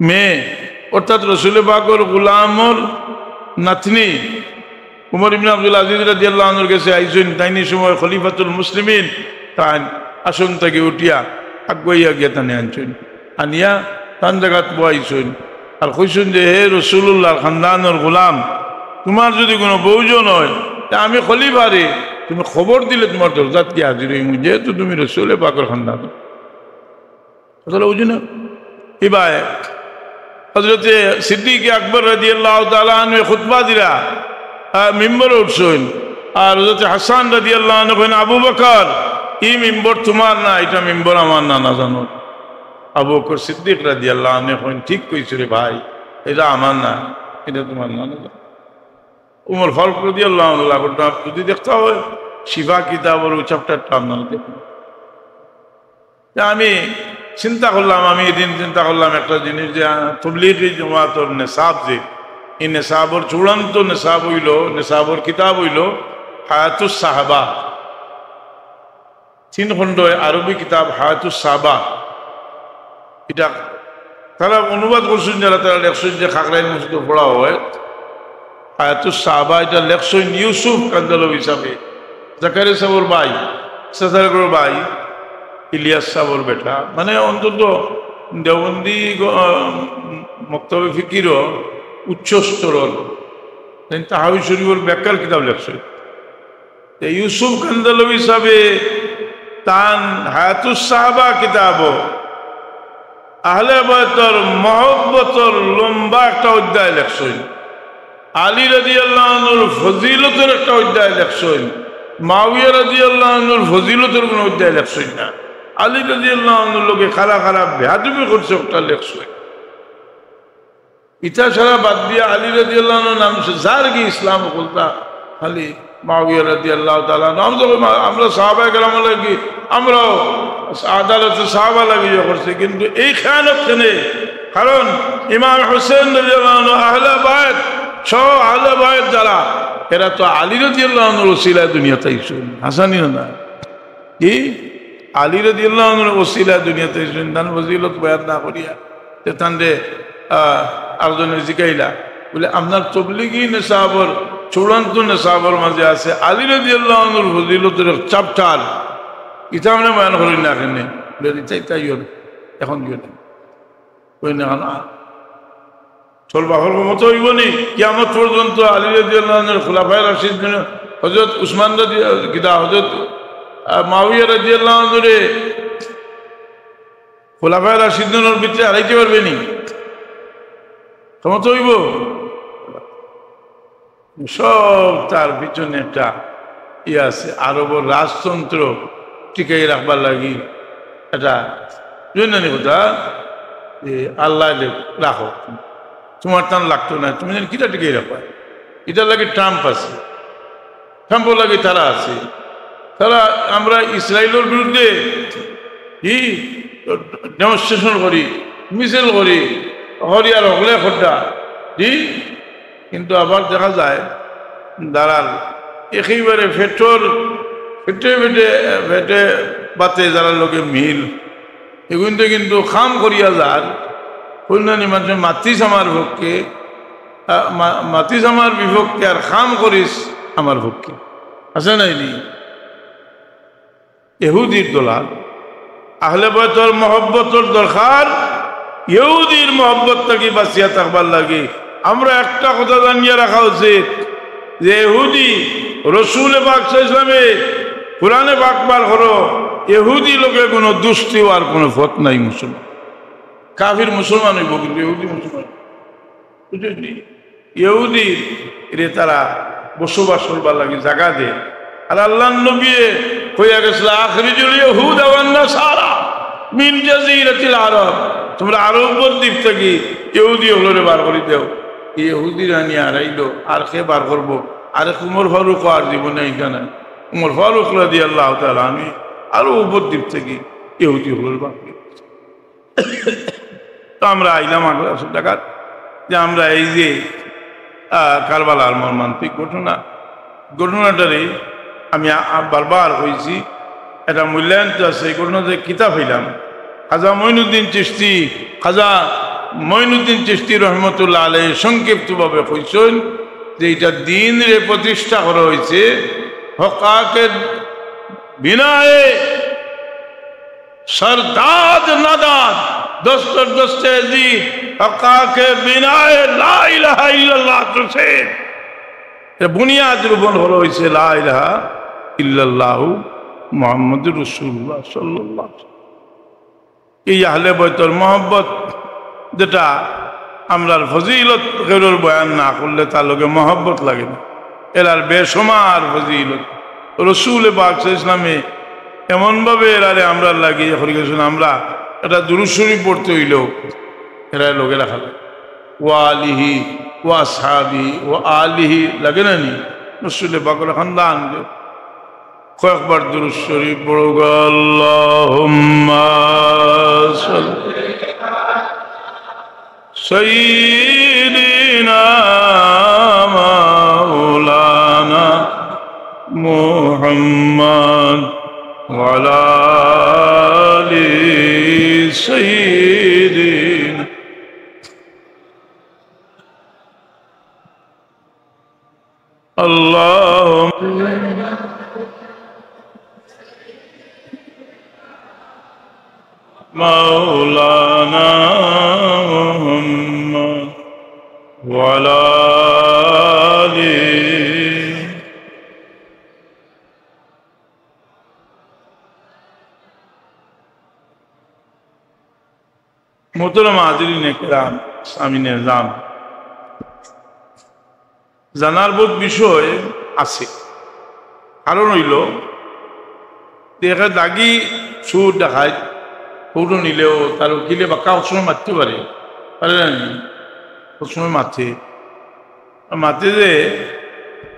মেয়ে, অর্থাৎ রসুল পাকর গোলামর নাতনি উমর ইবনে আব্দুল আজিজ রাদিয়াল্লাহু আনহুর গেছে আইছইন, তাইন ই সময় খলিফাতুল মুসলিমিন, তাইন আসন থাকি উঠিয়া আগুয়াইয়া গিয়া তানে আনছইন, আনিয়া তান জাগাত বওয়াইছইন। আর কইছইন যে, "হে রসুলুল্লাহর খান্দানর গোলাম, তুমার যুদি কুনু প্রয়োজন অয়, তে আমি খলিফারে তুমি খবর দিলে তুমার দরজাত গিয়া হাজির অইমু, যেহেতু তুমি রসুলে পাকর খান্দান।" কথাটা বুঝি না? ইবায় হযরতে সিদ্দিক আকবর রাদিয়াল্লাহু তাআলা আনহু খুতবা দিরা, আহ, মিম্বরো উঠছইন। আর হযরতে হাসান রাদিয়াল্লাহু আনহু কইন, "আবু বকর, ই মিম্বর তুমার না, ইটা মিম্বর আমার নানা জানর।" আবু বকর সিদ্দিক রাদিয়াল্লাহু আনহু কইন, "ঠিক কইছো রে ভাই, ইটা আমার না, ইটা তুমার নানা জানর।" উমর ফারুক রাদিয়াল্লাহু আনহু, যুদি দেখতা অয়, শিফা কিতাবর অউ chapterটা আপনারা দেখউক্কা। তে আমি চিন্তা করলাম, আমি এদিন চিন্তা করলাম একটা জিনিস যে, আহ, তবলিগি জমাতর নেশাব যে, ই নেশাবর চূড়ান্ত নেশাব অইলো, নেশাবর কিতাব অইলো হায়াতুস সাহাবা। তিন খণ্ড আরবি কিতাব হায়াতুস সাহাবা। ইটা তারা অনুবাদ করছইন, যারা তারা লেখছইন যে খাগড়াইল মসজিদো পড়া অয়। হায়াতুস সাহাবা ইটা লেখছইন ইউসুফ কান্দালবি সাবে, জাকারিয়া সাবর ভাই, সাসারগর ভাই, ইলিয়াস সাবর বেটা, মানে অন্তত দেওবন্দি গ-, মক্তবে ফিকিরর উচ্চ স্তরর, তাইন তাহাবি শরীফর ব্যাখ্যার কিতাব লেখছইন। তে ইউসুফ কান্দালবি সাবে তান হায়াতুস সাহাবা কিতাবো আহলে বায়তর মহব্বতর লম্বা একটা অধ্যায় লেখছইন। আলী রাদিয়াল্লাহু আনহুর ফজিলতর একটা অধ্যায় লেখছইন। মাওইয়া রাদিয়াল্লাহু আনহুর ফজিলতর কুনু অধ্যায় লেখছইন না। আলী রাদিয়াল্লাহু আনহুর লগে খারা খারা বেয়াদবি করছে, ওটা লেখছইন। ইতা সারা বাদ দিয়া আলী রাদিয়াল্লাহু আনহুর নাম সে যার কি ইসলাম করতা, খালি মাওইয়া রাদিয়াল্লাহু তাআলা আনহু। আমরা তো মা-, আমরা সাহাবায়ে কেরাম লাগি, আমরাও আদালতে সাহাবা লাগি ইয়ে করছি, কিন্তু এই খেয়ানত কেনে? কারণ ইমাম হুসেন রাদিয়াল্লাহু আনহু আহলে বায়ত সহ আহলে বায়ত যারা, এরা তো আলী রাদিয়াল্লাহু আনহুর উসিলায় দুনিয়াত আইছইন, হাসানি না? কি? আলী রাদিয়াল্লাহু আনহুর উসিলায় দুনিয়াত আইছইন, তান ফজিলত বয়ান না করিয়া। তে তানরে, আহ, আরকজনে জিকাইলা, বলে, "আপনার তবলিগি নেশাবর, চূড়ান্ত নেশাবর মাঝে আছে আলী রাদিয়াল্লাহু আনহুর ফজিলতর এক chapter, ইটা আপনে বয়ান করইন না কেনে?" বলে, "ইটা, ইটা ইয়ো না, এখন ইয়ো না।" কই না, না। তোর বাপর ক্ষমতা অইবো নি? কিয়ামত পর্যন্ত আলী রাদিয়াল্লাহু আনহুর খুলাফায়ে রাশিদিন, হযরত উসমান রাদি-, কিতা, হযরত, আহ, মাওইয়া রাদিয়াল্লাহু আনহুরে খুলাফায়ে রাশিদিনর ভিতরে হারাইতে পারবে নি? ক্ষমতা অইবো? সব তার পিছনে একটা ইয়ে আছে, আরবর রাজতন্ত্র টিকাই রাখবার লাগি এটা জন্য নি কথা, যে আল্লাহ যে রাখো, তোমার তান লাগতো না, তুমি যেন কিতা টিকাই রাখবা, ইটার লাগি ট্রাম্প আছে, ট্রাম্পর লাগি তারা আছে। তারা আমরা ইসরায়েলর বিরুদ্ধে ই demonstration করি, মিছিল করি, হরিয়ার হকলে খোদ্দা, জি, কিন্তু আবার দেখা যায় দালাল একেবারে পেটর, পেটে পেটে, পেটে বাতে যারার লগে মিল, এগুনতে কিন্তু কাম করিয়া যার, কল্যাণী মানুষের মাতিস আমার পক্ষে, আ, মা-, মাতিস আমার বিপক্ষে আর কাম করিস আমার পক্ষে। আছে নাই নি? ইহুদির দলাল। আহলে বায়তর মহব্বতর দরকার, ইহুদির মহব্বত থাকি বাঁচিয়া থাকবার লাগি আমরা একটা কথা জানিয়া রাখা উচিত যে ইহুদি, রসুলে পাক সাল্লাল্লাহু আলাইহি ওয়াসাল্লামে কোরআনে পাক বার করো, ইহুদি লগে কোনো দুস্তি অওয়ার কোনো পথ নাই মুসলমান। কাফির মুসলমান অইবো, কিন্তু ইহুদি মুসলমান বুঝছনি? ইহুদিরে তারা বসবাস করবার লাগি জাগা দে। আর আল্লাহর নবীয়ে কইয়া গেছলা, "আখরিজুল ইয়াহুদা ওয়ান নাসারা মিন জাজিরাতিল আরব।" তোমরা আরব উপদ্বীপ থাকি ইহুদি অকলরে বার করি দেও। ইহুদিরা আনিয়া হারাইলো, আর কে বার করবো? আরে উমর ফারুক আর জীবনে আইতা না। উমর ফারুক রাদিয়াল্লাহু তাআলা আনহু আরব উপদ্বীপ থাকি ইহুদি অকলরে বার করি। তো আমরা আইলাম আগ্রা জাগাত যে আমরা এই যে, আহ, কারবালার মর্মান্তিক ঘটনা, ঘটনাটারে আমি আ-, আ-, বারবার কইছি, এটা মূল্যায়ন তো আছে, এই ঘটনা যে কিতা পাইলাম। খাজা মঈনুদ্দিন চিশতি, খাজা মঈনুদ্দিন চিশতি রহমতুল্লাহ আলাইহি সংক্ষিপ্তভাবে কইছইন যে এটা দ্বীনরে প্রতিষ্ঠা করা হইছে হক্কানিয়ত বিনায়ে سرداد نداد دستر دست یزید، حقا که بنای لا اله الا الله تو سے۔ এ বুনিয়াদ রোপণ করা হইছে লা ইলাহা ইল্লাল্লাহু মুহাম্মাদুর রাসূলুল্লাহ সাল্লাল্লাহু আলাইহি ওয়াসাল্লাম। এই আহলে বয়তর মহব্বত যেটা আমরার ফজিলত কেউর বয়ান না করলে তার লগে মহব্বত লাগে না। এরার বেসুমার ফজিলত। রসুল পাক সাল্লাল্লাহু আলাইহি ওয়াসাল্লামে এমনভাবে এরারে আমরার লাগি ইয়ে করি গেছইন, আমরা একটা দুরূদ শরীফ পড়তে হইলেও এরারে লগে রাখা লাগে। ওয়া আলিহি ওয়া আসহাবিহি ওয়া আলিহি লাগে না নি? রসুল পাকর খানদান কয়েকবার দুরূদ শরীফ পড়ো গো। আল্লাহুম্মা সাল্লি সাইয়্যিদিনা মাওলানা মুহাম্মদ ওয়া আলা আলি সাইয়্যিদিনা। اللهم مولانا محمد وعلى آله. মোহতরম হাজিরিন একরাম, সামিন এজাম, জানার বহুত বিষয় আছে। কারণ হইল, দেখা দাগি চুর ডাকাইত, ফটো নিলেও তার উকিলে বাক্কা সবসময় মারতে পারে, পারে না নি? সবসময় মারতে, মারতে যে,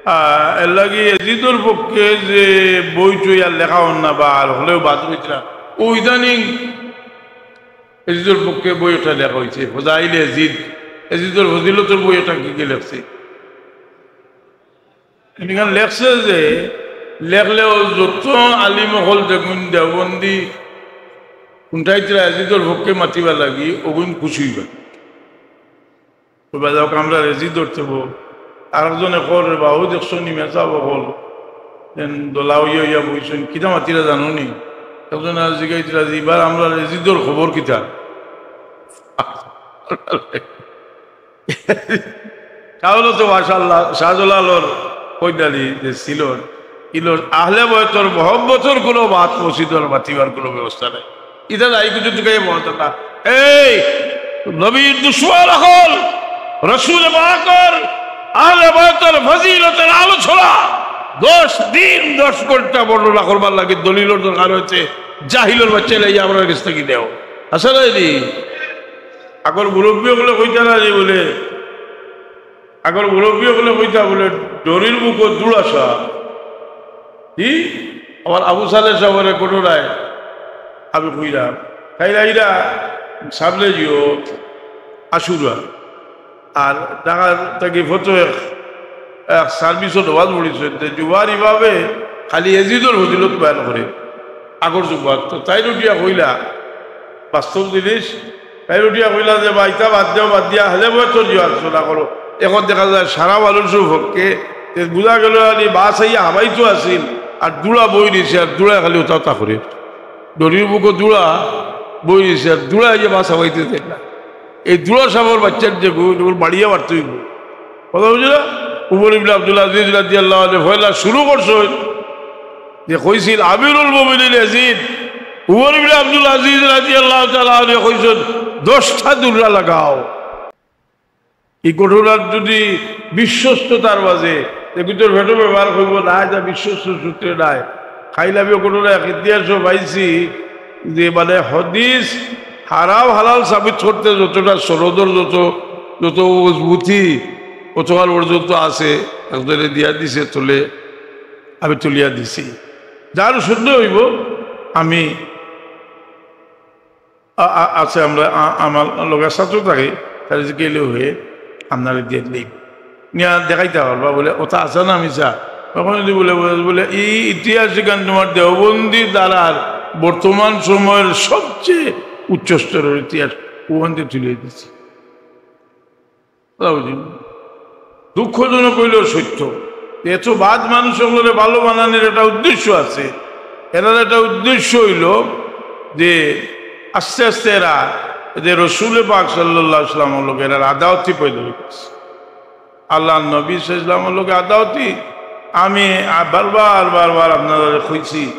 আহ, এর লাগি এজিদর পক্ষে যে বই টই আর লেখা হন না বা আর হলেও বাদ হইতরা, ও ইদানিং এজিদর পক্ষে বই ওটা লেখা হইছে, ফজাইল এজিদ, এজিদর ফজিলতর বই ওটা কি কি লেখছে? এখানে লেখছে যে, লেখলেও যত আলিম অকল দেখুন দেওবন্দি, কোনটাইতরা এজিদর পক্ষে মাতিবার লাগি, ওগুন খুশি হইবা। তো বাজাও আমরা রেজি ধরতে হবো। আর একজনে কর রে বাহু দেখছো নি মেজা বকল, যেন দোলা হইয়া হইয়া বইছেন, কিতা মাতিরা জানো নি? একজনে আর জিগাইতরা যে, "এবার আমরা রেজিদর খবর কিতা?" তাহলে তো মাশাআল্লাহ, শাহজালালর কইদালি যে ছিল, ইলোর আহলে বয়তর মহব্বতর কোনো বাত মসজিদর মাতিবার কোনো ব্যবস্থা নাই। ইটা যাই কিছু তুকাই বলতো না। এই নবীর দুশমন অকল, রসুল পাকর আহলে বয়তর ফজিলতর আলোচনা দশ দিন দশ ঘন্টা বর্ণনা করবার লাগি দলিলর দরকার হয়েছে। জাহিলর বাচ্চা লইয়া আমরা গেছ থাকি দেও। আসলে নি, আগর মুরব্বী অকলে কইতা না নি বলে, আগর মুরব্বী অকলে কইতা বলে, "ডরির বুকো দুড়াসা।" কি? আমার আবু সালেহ সাহেবের ঘটনায় আমি কইলাম, তাই না? এরা সামনে গিয়েও আশুরা। আর ঢাকা থাকি ফটো এক, এক সার্ভিসও নামাজ পড়িছে, যে জুমার ইমামে খালি এজিদর ফজিলত বয়ান করে। আগর জুমার তো তাই উঠিয়া কইলা, বাস্তব জিনিস, তাই উঠিয়া কইলা যে, "ভাই, ইতা বাদ দেও, বাদ দিয়া আহলে বয়তর জিও আলোচনা করো।" এখন দেখা যায় সারা মানুষর পক্ষে, তে বুঝা গেল আলি বাস আইয়া হাবাইতো আছিল, আর দুড়া বই নিছে, আর দুড়া খালি ওটা ওটা করে। ডরির বুকো দুড়া বই নিছে, আর দুড়া আইয়া বাস হাবাইতে দেয় না। এই দুড়া সাপর বাচ্চার যে গু, এগুলো বাড়িয়া বাড়তে হইব। কথা বুঝলে? উমর ইবনে আব্দুল আজিজ রাদিয়াল্লাহু আনহু পয়লা শুরু করছে যে কইছিল আমিরুল মুমিনিন ইয়াজিদ, উমর ইবনে আব্দুল আজিজ রাদিয়াল্লাহু তাআলা আনহু কইছেন, "দশটা দুড়া লাগাও।" এই ঘটনার যদি বিশ্বস্ততার মাঝে এগুলোর ভেটো ব্যবহার করবো না, এটা বিশ্বস্ত সূত্রে নাই। খাইলামি ঘটনা এক ইতিহাসও পাইছি যে মানে হাদিস হারাম হালাল সাবিত করতে যতটা সনদর যত, যত মজবুতি অতকাল পর্যন্ত আছে, একজনে দিয়া দিছে তুলে, আমি তুলিয়া দিছি। যার শুদ্ধ হইব, আমি আ-, আ-, আছে, আমরা আ-, আমার লগে ছাত্র থাকে, তারা যে গেলে হয়ে আপনারা দিয়ে নেই। নিয়া দেখাইতে পারবা বলে, "ওটা আছে না মিছা?" তখন যদি বলে, বলে, বলে, "এই ইতিহাস এখান তোমার দেওবন্দি দ্বারার বর্তমান সময়ের সবচেয়ে উচ্চ স্তরের ইতিহাস ওখান থেকে তুলে দিচ্ছি।" কথা বুঝলি? দুঃখজনক হইলেও সত্য। এত বাদ মানুষ সকলরে ভালো বানানোর একটা উদ্দেশ্য আছে। এটার একটা উদ্দেশ্য হইল যে আস্তে আস্তে এরা যে রসুল পাক সাল্লাল্লাহু আলাইহি ওয়াসাল্লামর লগে এরার আদাওয়াতি পয়দা অই গেছে। আল্লাহর নবী সাল্লাল্লাহু আলাইহি ওয়াসাল্লামর লগে আদাওয়াতি। আমি আ-, বারবার, বারবার আপনারারে কইছি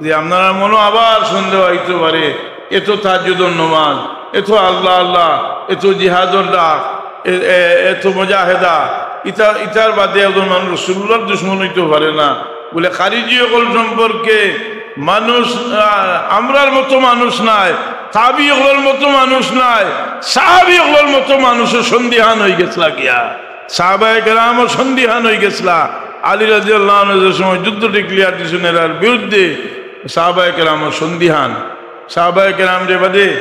যে আপনারার মনো আবার সন্দেহ আইতো পারে, এত তাহাজ্জুদর নমাজ, এত আল্লাহ আল্লাহ, এত জিহাদর ডাক, এ-, এ-, এত মুজাহেদা, ইতা, ইতার বাদে একজন মানুষ রসুলুল্লাহর দুশমন অইতো পারে না। বলে, খারিজি অকল সম্পর্কে মানুষ, আহ, আমরার মতো মানুষ নায়, তাবি অকলর মতো মানুষ নায়, সাহাবি অকলর মতো মানুষও সন্দিহান অই গেছলা গিয়া। সাহাবায়ে কেরামও সন্দিহান অই গেছলা। আলী রাদিয়াল্লাহু আনহু যে সময় যুদ্ধ declare দিছইন এরার বিরুদ্ধে, সাহাবায়ে কেরামও সন্দিহান। সাহাবায়ে কেরামরে বাদে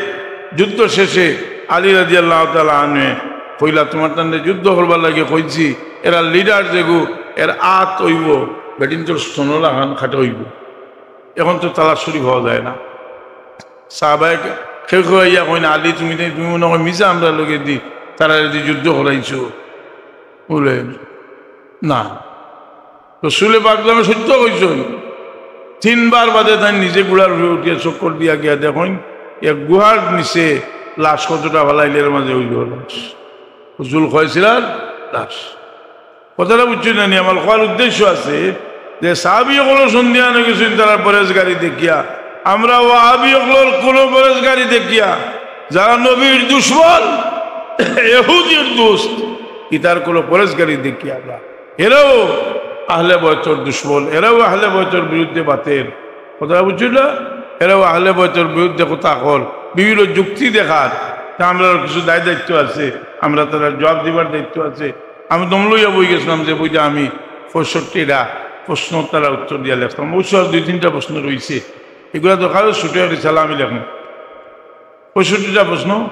যুদ্ধ শেষে আলী রাদিয়াল্লাহু তাআলা আনহু কইলা, "তুমার তানরে যুদ্ধ করবার লাগি কইছি, এরার leader যেগু, এর আত অইবো বেটিন্তর স্তনর লাখান খাটো অইবো।" এখন তো তালাশ করি পাওয়া যায় না। সাহাবায়ে কেউ কেউ আইয়া কইন, "আলী, তুমি, তুমি মনে হয় মিছা আমরার লগে দি, তারারে দি যুদ্ধ করাইছো।" বলে, "না।" রসুলে পাক সাল্লামে সত্য কইছইন। তিনবার বাদে তাইন নিজে ঘুড়ার উপরে উঠিয়া চক্কর দিয়া গিয়া দেখইন, এক গুহার নিচে লাশ কতটা ফালাইলে এর মাঝে অইলো লাশ। হুজুল খয়সিরার লাশ। কথাটা বুঝছইন না নি? আমার কওয়ার উদ্দেশ্য আছে যে সাহাবি অকলও সন্দিহান অই গেছইন তারার পরেজগারি দেখিয়া। আমরা ওয়াহাবি অকলর কুনু পরেজগারি দেখিয়া, যারা নবীর দুশমন, ইহুদির দোস্ত, ইতার কুনু পরেজগারি দেখিয়া আমরা এরাও আহলে বয়তর দুশমন, এরাও আহলে বয়তর বিরুদ্ধে বাতের। কথাটা বুঝছইন না? এরাও আহলে বয়তর বিরুদ্ধে কথা কর, বিভিন্ন যুক্তি দেখার। তে আমরার কিছু দায় দায়িত্ব আছে, আমরা তারার জবাব দিবার দায়িত্ব আছে। আমি দম লইয়া বই গেছলাম যে বইটা আমি পঁয়ষট্টিটা প্রশ্ন তারার উত্তর দিয়া লেখতাম। অবশ্য আর দুই তিনটা প্রশ্ন রইছে, এগুলা দরকার অয় ছুটি রিসালা আমি লেখমু। পঁয়ষট্টিটা প্রশ্ন,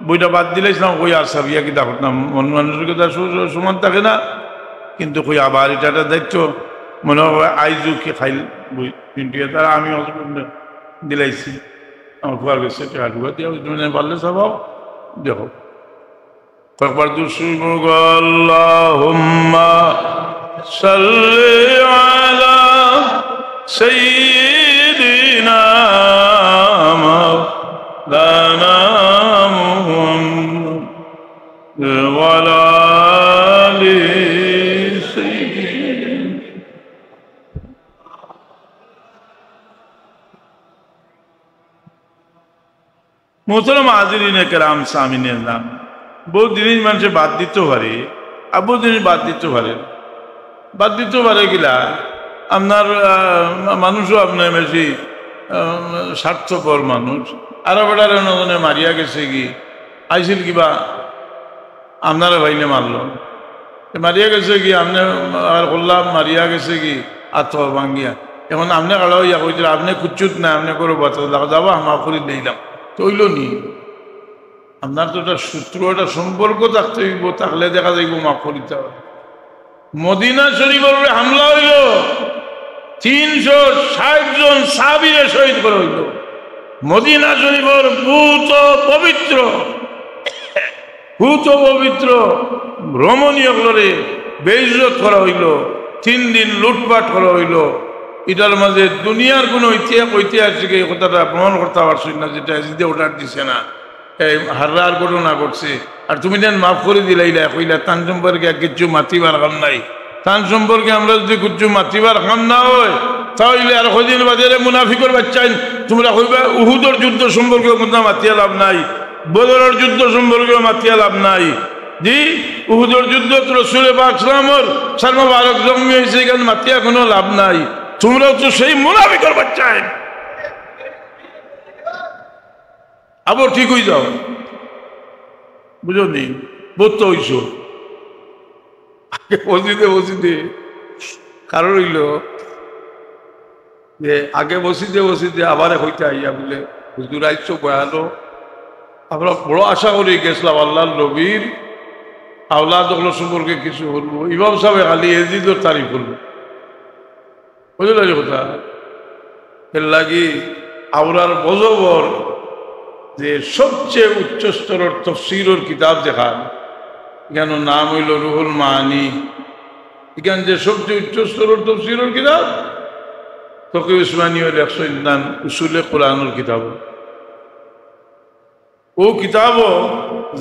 বইটা বাদ দিলাইছলাম, কই আর ছাপিয়া কিতা করতাম, মন মানুষর কথা সু-, সু-, সমান থাকে না, কিন্তু কই আবার ইটা একটা দায়িত্ব, মনে অয় আইজও কি খাইল বই, কিন্তু এটা আমি অত দিলাইছি, আমার ফুয়ার গেছে টেকা টুকা দিয়া, ওই জন্য পারলে ছাপাও, দেখো। কয়েকবার দুরূদ শরীফ পড়ো, আল্লাহুম্মা সাল্লি আলা সাইয়্যিদিনা মাওলানা মুহাম্মদ ওয়া আলা আলি সাইয়্যিদিনা। মোহতরম হাজিরিনে কেরাম, সামিনে এজলাম, বহুত জিনিস মানষে বাদ দিতো পারে, আর বহুত জিনিস বাদ দিতো পারে না। বাদ দিতো পারে কিলা, আপনার, আহ, মানুষও আপনার বেশি, আহ, স্বার্থপর মানুষ। আর বেটারে নজনে মারিয়া গেছে কি, আইছিল কিবা আপনারে পাইলে মারলো। এ মারিয়া গেছে কি, আপনে আর কল্লা মারিয়া গেছে কি, আত ভাঙ্গিয়া। এখন আপনে খাড়া অইয়া কইতরা, আপনে কুচ্ছুত নাই, আপনে করো বাতা লাগা, যাবা, মাফ করি দিলাম। তো অইলো নি? আপনার তো একটা সূত্র, একটা সম্পর্ক থাকতে অইবো, থাকলে দেখা যাইবো মাফ করিতা। মদিনা শরীফর উপরে হামলা অইলো, তিনশো ষাইট জন সাহাবীরে শহীদ করা অইলো। মদিনা শরীফর পূত পবিত্র, পূত পবিত্র রমণী অকলরে বেইজ্জত করা অইলো, তিন দিন লুটপাট করা অইলো। ইটার মাঝে দুনিয়ার কুনু ইতিহাস, ঐতিহাসিকে এই কথাটা প্রমাণ করতা পারছইন না, যেটা এজিদে order দিছে না। এই হাররার ঘটনা ঘটছে, আর তুমি যেন মাফ করি দিলাইলা, কইলা, "তান সম্পর্কে আর কিচ্ছু মাতিবার কাম নাই।" তান সম্পর্কে আমরা যদি কিচ্ছু মাতিবার কাম না অয়, তা অইলে আর কয়দিন বাদে রে মুনাফিকর বাইচ্চাইন, তুমরা কইবা, "উহুদর যুদ্ধ সম্পর্কে কুন্তা মাতিয়া লাভ নাই, বদরর যুদ্ধ সম্পর্কে মাতিয়া লাভ নাই।" জি, উহুদর যুদ্ধত রসুলে পাক সাল্লামর সর মোবারক জখমি অইছে, ইখান মাতিয়া কুনু লাভ নাই। তুমরাও তো সেই মুনাফিকর বাইচ্চাইন। আবার ঠিক অই যাও, বুঝছো নি? বহুত তো অইছো। আগে মসজিদে মসজিদে কারণ অইলো যে আগে মসজিদে মসজিদে আবার কইতা আইয়া বলে, "হুজুর আইছো বয়ানো, আমরা বড় আশা করি গেছলাম আল্লাহর নবীর আওলাদ অকলর সম্পর্কে কিছু বলবো, ইমাম সাহেব খালি এজিদর তারিফ করলো।" বুঝলা যে কথা? এর লাগি আমরার মজহবর যে সবচেয়ে উচ্চ স্তরর তফসিরর কিতাব যেখান, ইখানর নাম অইলো রুহুল মাআনি। ইখান যে সবচেয়ে উচ্চ স্তরর তফসিরর কিতাব, তকি উসমানীয় লেখছইন নাম উসুলে কোরআনর কিতাব। ও কিতাবো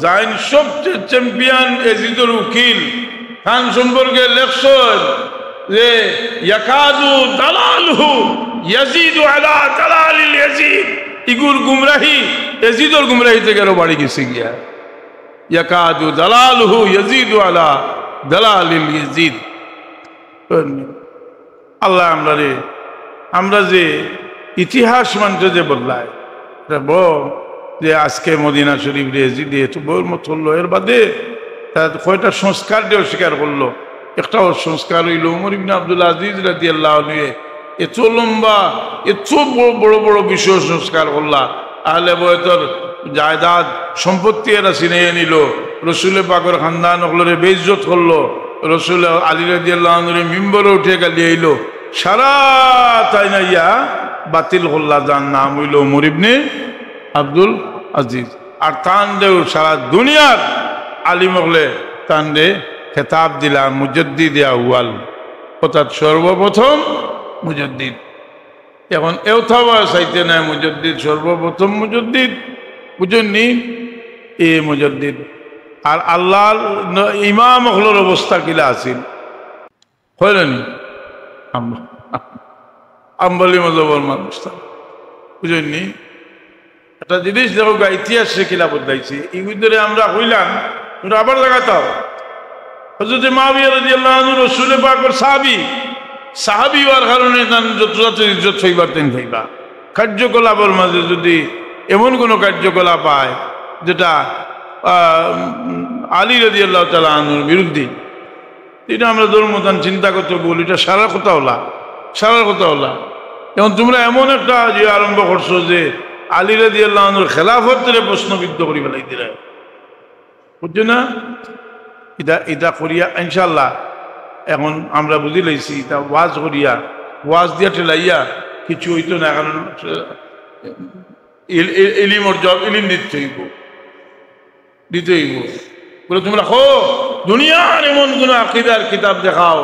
যাইন সবচেয়ে চ্যাম্পিয়ন এজিদর উকিল, তান সম্পর্কে লেখছইন যে ইয়াকাদু দালালুহু ইয়াজিদু আলা দালালিল ইয়াজিদ। ইগুর গুমরাহি এজিদর গুমরাহি থাকি আরো বাড়ি গেছে গিয়া। ইয়াকাদু দালালুহু ইয়াজিদু আলা দালালিল ইয়াজিদ। আল্লাহ আমরারে, আমরা যে ইতিহাস মানতে যে বদলায়, এটা বড় যে আজকে মদিনা শরীফ রে এজিদে এত বড় মত করলো, এর বাদে তারা কয়টা সংস্কার দিয়ে অস্বীকার করলো। একটা সংস্কার হইল উমর ইবনে আব্দুল আজিজ রাদিয়াল্লাহু আনহু এত লম্বা, এত বড় বড় বড় বিষয় সংস্কার করলা। আহলে বয়তর জায়দাদ সম্পত্তি এরা ছিনাইয়া নিল, রসুলে পাকর খানদান অকলরে বেইজ্জত করলো, রসুল আলী রাদিয়াল্লাহু আনহুরে মিম্বরো উঠে গালি আইলো, সারা তাইন আইয়া বাতিল করলা, যার নাম হইল উমর ইবনে আব্দুল আজিজ। আর তান দেও সারা দুনিয়ার আলিম অকলে তান দে খেতাব দিলা মুজাদ্দিদে আউয়াল, অর্থাৎ সর্বপ্রথম মুজাদ্দিদ। এখন এওথাও চাইতে নাই মুজাদ্দিদ, সর্বপ্রথম মুজাদ্দিদ, বুঝছইন নি? এ মুজাদ্দিদ। আর আল্লাহর ন-, ইমাম অকলর অবস্থা কিলা আছিল, কইলা নি? আম-, আম্বালি মজহবর মানুষ তা, বুঝছইন নি? একটা জিনিস দেখো গা, ইতিহাস সে কিলা বদলাইছে। ইগুইন ধরে আমরা কইলাম, তোমরা আবার জাগাত আও। হযরত মাবিয়া রাদিয়াল্লাহু আনহু রসুলে পাকর সাহাবী, সাহাবী হওয়ার কারণে তান যথাযথ ইজ্জত পাইবার তাইন পাইবা। কার্যকলাপর মাঝে যদি এমন কোনো কার্যকলাপ হয় যেটা, আহ, আলী রাদিয়াল্লাহু তাআলা আনহুর বিরুদ্ধে, এটা আমরা ধর্মতান চিন্তা করতে বলি, এটা সারার কথা অলা, সারার কথা অলা। এখন তোমরা এমন একটা ইয়ে আরম্ভ করছো যে আলী রাদিয়াল্লাহু আনহুর খেলাফতরে প্রশ্নবিদ্ধ করি ফেলাই দিরা, বুঝছো না? এটা, এটা করিয়া ইনশাআল্লাহ এখন আমরা বুঝি লাইছি, এটা ওয়াজ করিয়া, ওয়াজ দিয়া ঠেলাইয়া কিছু হইতো না, কারণ ইল-, ইল-, ইলিমর জব ইলিম দিতে হইব, দিতে হইব। বলে, তোমরা কও, দুনিয়ার এমন কোন আকিদার কিতাব দেখাও,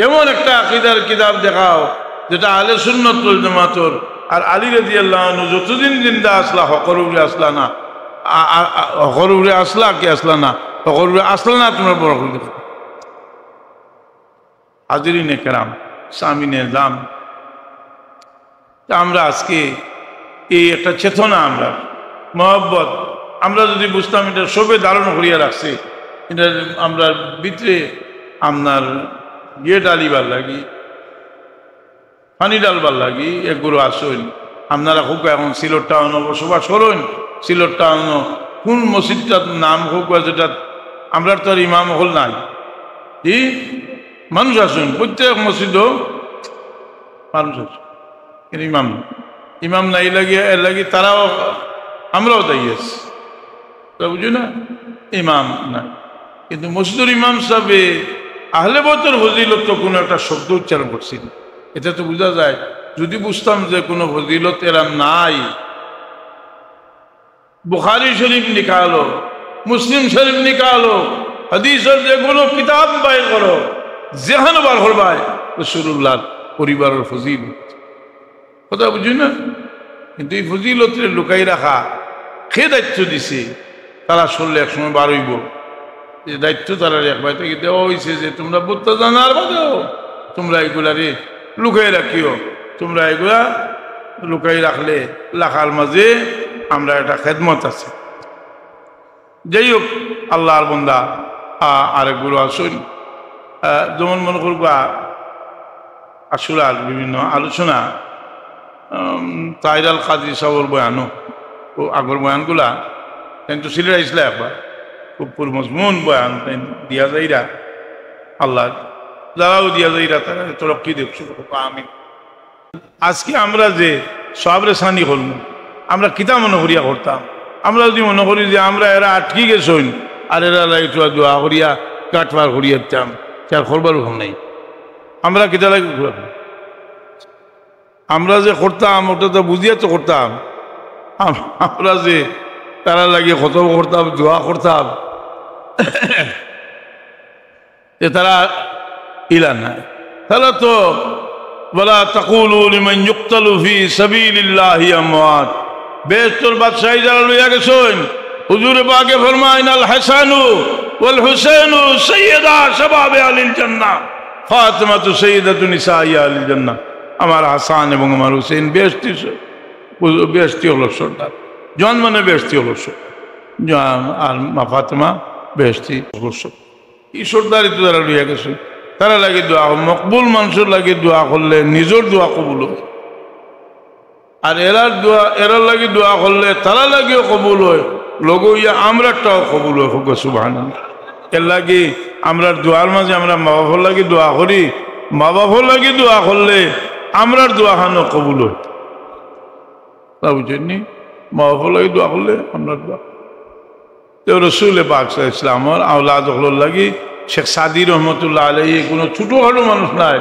এমন একটা আকিদার কিতাব দেখাও যেটা আহলে সুন্নাত ওয়াল জামাতর আর আলী রাদিয়াল্লাহু আনহু যতদিন জিন্দা আসলা হকর উপরে আসলা না, আ-, আ-, আ-, হকর উপরে আসলা কি আসলা না, হকর উপরে আসলা না, তোমরা বড় করে দেখো। হাজিরিনে কেরাম, সামিনে জাম, তা আমরা আজকে এই একটা চেতনা, আমরা মহব্বত, আমরা যদি বুঝতাম এটা সবে ধারণ করিয়া রাখছে, এটা আমরা ভিতরে আপনার ইয়ে ডালিবার লাগি, পানি ডালবার লাগি এগুলো আসইন। আপনারা খুব এখন সিলেট টাউনো বসবাস করইন, সিলেট টাউনো কোন মসজিদটার নাম হোক বা যেটা, আমরা তো আর ইমাম হল নাই, কি মানুষ আসইন, প্রত্যেক মসজিদও মানুষ আছে, কিন্তু ইমাম নাই। ইমাম নাই লাগি, এর লাগি তারাও, আমরাও দায়ী আছি। তা বুঝো না, ইমাম নাই। কিন্তু মসজিদর ইমাম সাহেবে আহলে বয়তর ফজিলত তো কোনো একটা শব্দ উচ্চারণ করছিল। এটা তো বুঝা যায়, যদি বুঝতাম যে কোনো ফজিলত এরা নাই, বুখারী শরীফ নিকালো, মুসলিম শরীফ নিকালো, হাদিসর যে কোনো কিতাব বাইর করো, যেখানে বার করবায় রসুলুল্লাহর পরিবারর ফজিলত। কথা বুঝি না? কিন্তু এই ফজিলতরে লুকাই রাখা কে দায়িত্ব দিছে? তারা শুনলে এক সময় বার হইব। যে দায়িত্ব তারা একবার থেকে দেওয়া হয়েছে যে তোমরা বুঝতে জানার বাদেও তোমরা এগুলারে লুকাই রাখিও। তোমরা এগুলা লুকাই রাখলে লাখার মাঝে আমরা একটা খেদমত আছে। যাই হোক, আল্লাহর বন্দা, আ, আরেকগুলো আসুন। আ, যেমন মনে করবা, আশুরার বিভিন্ন আলোচনা, উম, তাহির আল কাদরি সাহেবর বয়ানও, ও আগর বয়ানগুলা, কিন্তু সিলেট আইসলা একবার, খুব পুরমজমুন বয়ান, তাই দিয়া যাইরা, আল্লাহ যারাও দিয়া যাইরা, তারা তরক্কি দেখ, শুভ হোক, আমিন। আজকে আমরা যে সবরে সানি করমু, আমরা কিতা মনে করিয়া করতাম? আমরা যদি মনে করি যে আমরা এরা আটকি গেছইন, আর এরা লাগি একটু দোয়া করিয়া কাটবার করিয়া দিতাম, তার করবার হুকুম নাই। আমরা কিতা লাগি করতাম? আমরা যে করতাম, ওটা তো বুঝিয়া তো করতাম। আম-, আমরা যে তারা লাগি কত করতাম, দোয়া করতাম, যে তারা ইলা নাই। তারা তো, "ওয়ালা তাকুলু লিমান ইউকতালু ফি সাবিলিল্লাহি আমওয়াত।" বেহেশতর বাদশাহী যারা লইয়া গেছইন, হুজুরে পাকে ফরমাইন, "আল হাসানু ওয়াল হুসাইনু সাইয়্যিদা শাবাবে আহলিল জান্নাহ, ফাতিমাতু সাইয়্যিদাতু নিসাই আহলিল জান্নাহ।" আমার হাসান এবং আমার হুসেন বেহেশতি স-, বেহেশতি অকলর সর্দার। জোয়ান মানে বেহেশতি অকলর সর্দার। জোয়ান আর মা ফাতেমা বেহেশতি অকলর সর্দার। ই সর্দারি তো তারা লইয়া গেছে। তারার লাগি দোয়া অয়, মকবুল মানষর লাগি দোয়া করলে নিজর দোয়া কবুল অয়। আর এরার দোয়া, এরার লাগি দোয়া করলে তারার লাগিও কবুল অয়, লগে অইয়া আমরারটাও কবুল অয়। কউক্কা সুবহানাল্লাহ। এরলাগি আমরার দোয়ার মাঝে আমরা মা বাপর লাগি দোয়া করি, মা বাপর লাগি দোয়া করলে আমরার দোয়াখানও কবুল অয়। তা বুঝছইন নি? মা বাপর লাগি দোয়া করলে আমরার দোয়া। তো রসুলে পাক সাল্লাল্লাহু আলাইহি ওয়াসাল্লামর আওলাদ অকলর লাগি শেখ সাদি রহমতুল্লাহ আলাইহি কুনু ছোটখাটো মানুষ নায়।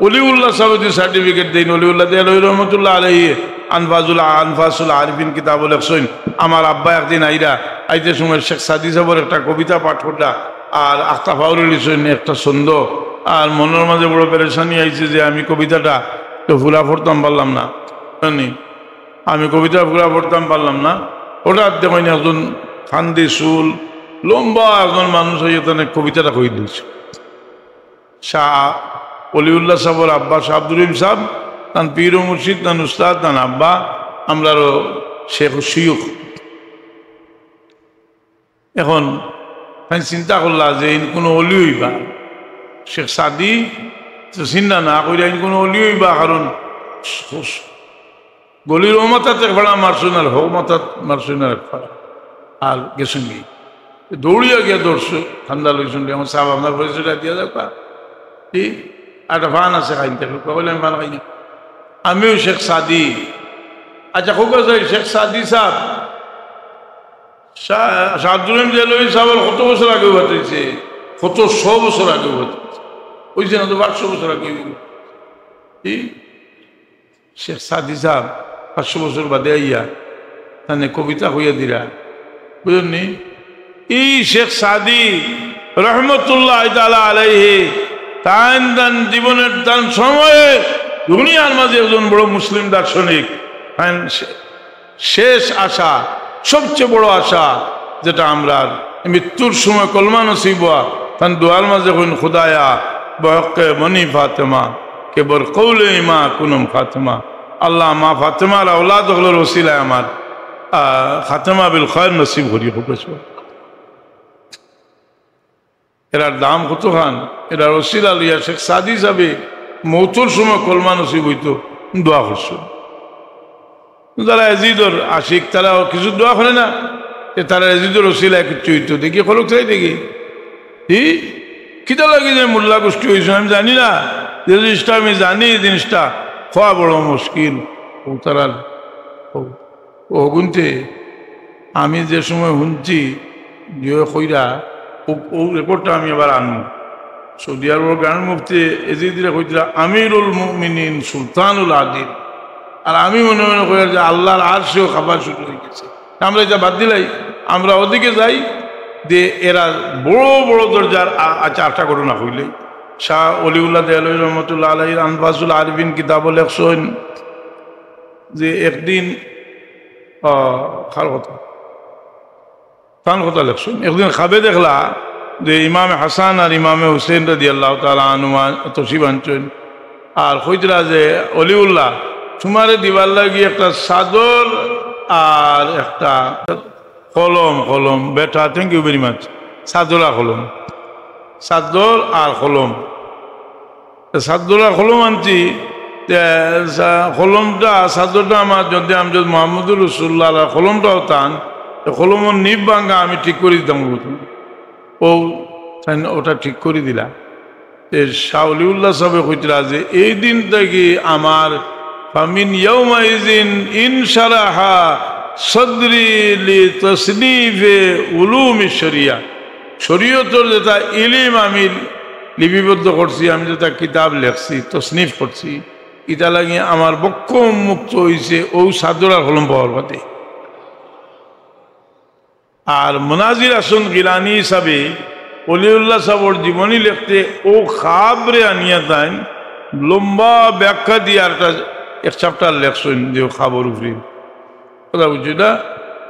অলিউল্লাহ সাহেব যদি সার্টিফিকেট দেইন, অলিউল্লাহ দেহলভী রহমতুল্লাহ আলাইহি আনফাসুল, আনফাসুল আরিফিন কিতাবো লেখছইন, আমার আব্বা একদিন আইরা, আইতে সময় শেখ সাদি সাহেবর একটা কবিতা পাঠ করলা, আর আখতা ফাউরি লিখছইন একটা ছন্দ, আর মনর মাঝে বড় পেরেশানি আইছে যে আমি কবিতাটা তো পুরা পড়তাম পারলাম না, জানি। আমি কবিতা পুরা পড়তাম পারলাম না। হঠাৎ দেখইন একজন কান্দি চুল লম্বা একজন মানুষ আইয়া তানে কবিতাটা কই দিছে। শাহ অলিউল্লাহ সাহেবর আব্বা শাহ আব্দুর রহিম সাহেব, তান পীর ও মুর্শিদ, তান উস্তাদ, তান আব্বা, আমরারও শেখ ও শিয়ুখ। এখন তাইন চিন্তা করলা যে ইন কুনু অলি অইবা, শেখ সাদি তো চিন্তা না কইরা ইন কুনু অলি অইবা, কারণ গলির ও মাথাত এক ফাড়া মারছইন আর হউ মাথাত মারছইন আর এক ফাড়া, আর গেছইন গি। দৌড়িয়া গিয়া ধরছে, ঠান্ডা লইছইন, "আমার সাহেব, আপনার পরিচয়টা দিয়া যাউক্কা।" কি? একটা পান আছে খাইতে, কইলে, "আমি পান খাই না।" "আমিও শেখ সাদি।" "আচ্ছা, খুব আছে, শেখ সাদি সাহেব।" শাহ, শাহ আব্দুল রহিম দেহলভী সাহেবর কত বছর আগে বাদ অইছে? কত শ বছর আগে বাদ অইছে। অইছে না তো, পাঁচশো বছর আগে অইবো। কি? শেখ সাদি সাহেব পাঁচশো বছর বাদে আইয়া তানে কবিতা কইয়া দিরা, বুঝছইন নি? ই শেখ সাদি রহমতুল্লাহ তাআলা আলাইহি, তাইন তান জীবনের তান সময়ে দুনিয়ার মাঝে একজন বড় মুসলিম দার্শনিক, তাইন শে-, শেষ আশা, সবচেয়ে বড় আশা যেটা আমরার, মৃত্যুর সময় কলমা নসিব অওয়া, তান দোয়ার মাঝে কইন, "খুদায়া, বহক্কে বনি ফাতেমা, কে বর কৌলে ইমা কুনম খাতেমা।" আল্লাহ, মা ফাতেমার আওলাদ অকলর ওসিলায় আমার, আহ, খাতেমা বিল খয়র নসিব করি হোক। এরার দাম কতখান, এরার ওসিলা লইয়া শেখ সাদি সাহেবে মৌতর সময় কলমা নসিব অইতো, দোয়া করছইন। যারা এজিদর আশিক, তারা কিছু দোয়া করে না, যে তারা এজিদর ওসিলায় কিচ্ছু অইতো। দেখি, খলক চাই দেখি। কি? কিতা লাগি যে মোল্লা গোষ্ঠী অইছে, আমি জানি না। যে জিনিসটা আমি জানি, এই জিনিসটা কওয়া বড় মুশকিল। ও তারার, ও, ও গুনতে আমি যে সময় হুনছি, যে কইরা, ও, ও রেকর্ডটা আমি আবার আনমু। সৌদি আরবর গ্র্যান্ড মুফতি এজিদরে কইতরা আমিরুল মুমিনিন, সুলতানুল আদিল। আর আমি মনে মনে কইয়ার যে আল্লাহর আরশেও কাঁপা শুরু অই গেছে। আমরা ইটা বাদ দিলাই, আমরা ওদিকে যাই যে এরা বড় বড় দরজার আ-, আচ্ছা, আটটা ঘটনা কইলে। শাহ অলিউল্লাহ দেহলভী রহমতুল্লাহ আলাইহির আনফাসুল আরিফিন কিতাবো লেখছইন যে একদিন, আহ, কার কথা? তান কথা লেখছইন। একদিন খাবে দেখলা যে ইমামে হাসান আর ইমামে হুসেন রাদিয়াল্লাহু তাআলা আনহুমা তশরিফ আনছইন। আর কইতরা যে, "অলিউল্লাহ, তুমারে দিবার লাগি একটা চাদর আর একটা কলম।" কলম, বেটা, thank you very much। চাদর আর কলম, চাদর আর কলম। তে চাদর আর কলম আনছি, তে চা-, কলমটা, চাদরটা আমার যদি আমি যদি মোহাম্মদুর রসুল্লাহ আর কলমটাও তান, তে কলমর নিব ভাঙ্গা আমি ঠিক করি দিতাম। ও, তাইন ওটা ঠিক করি দিলা। তে শাহ অলিউল্লাহ সাহেবে কইতরা যে এই দিন থাকি আমার ফামিন ইয়াউমাইজিন ইনশারাহা সদরি লি তসনিফে উলুমি শরিয়া। শরীয়তর যেটা ইলিম আমি লিপিবদ্ধ করছি, আমি যেটা কিতাব লেখছি, তসনিফ করছি, ইটা লাগি আমার বক্ষ উন্মুক্ত অইছে ও চাদর আর কলম পাওয়ার বাদে। আর মুনাজির হাসান গিলানি হিসাবে অলিউল্লাহ সাহেবর জীবনী লেখতে ও খাবরে আনিয়া তাইন লম্বা ব্যাখ্যা দিয়া একটা এক চ্যাপ্টার লেখছইন যে ও খাবর উপরে। কথা বুঝছো না?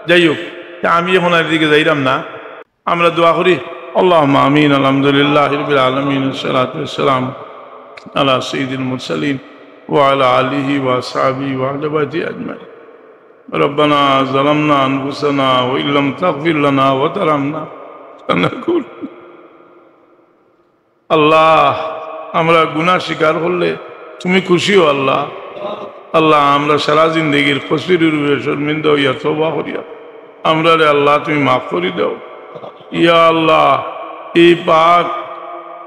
যাই হোক, তে আমি এখন আর এদিকে যাইরাম না, আমরা দোয়া করি। اللهم آمين. الحمد لله رب العالمين، والصلاة والسلام على سيد المرسلين وعلى آله وأصحابه وأهل بيته أجمعين. ربنا ظلمنا أنفسنا وإن لم تغفر لنا وترحمنا لنكونن আল্লাহ, আমরা গুনাহ স্বীকার করলে তুমি খুশি অও আল্লাহ। আল্লাহ, আমরা সারা জিন্দেগির কসুরর উপরে শর্মিন্দা অইয়া তওবা করিয়া আমরারে আল্লাহ তুমি মাফ করি দেও। ইয়া আল্লাহ, এই পাক,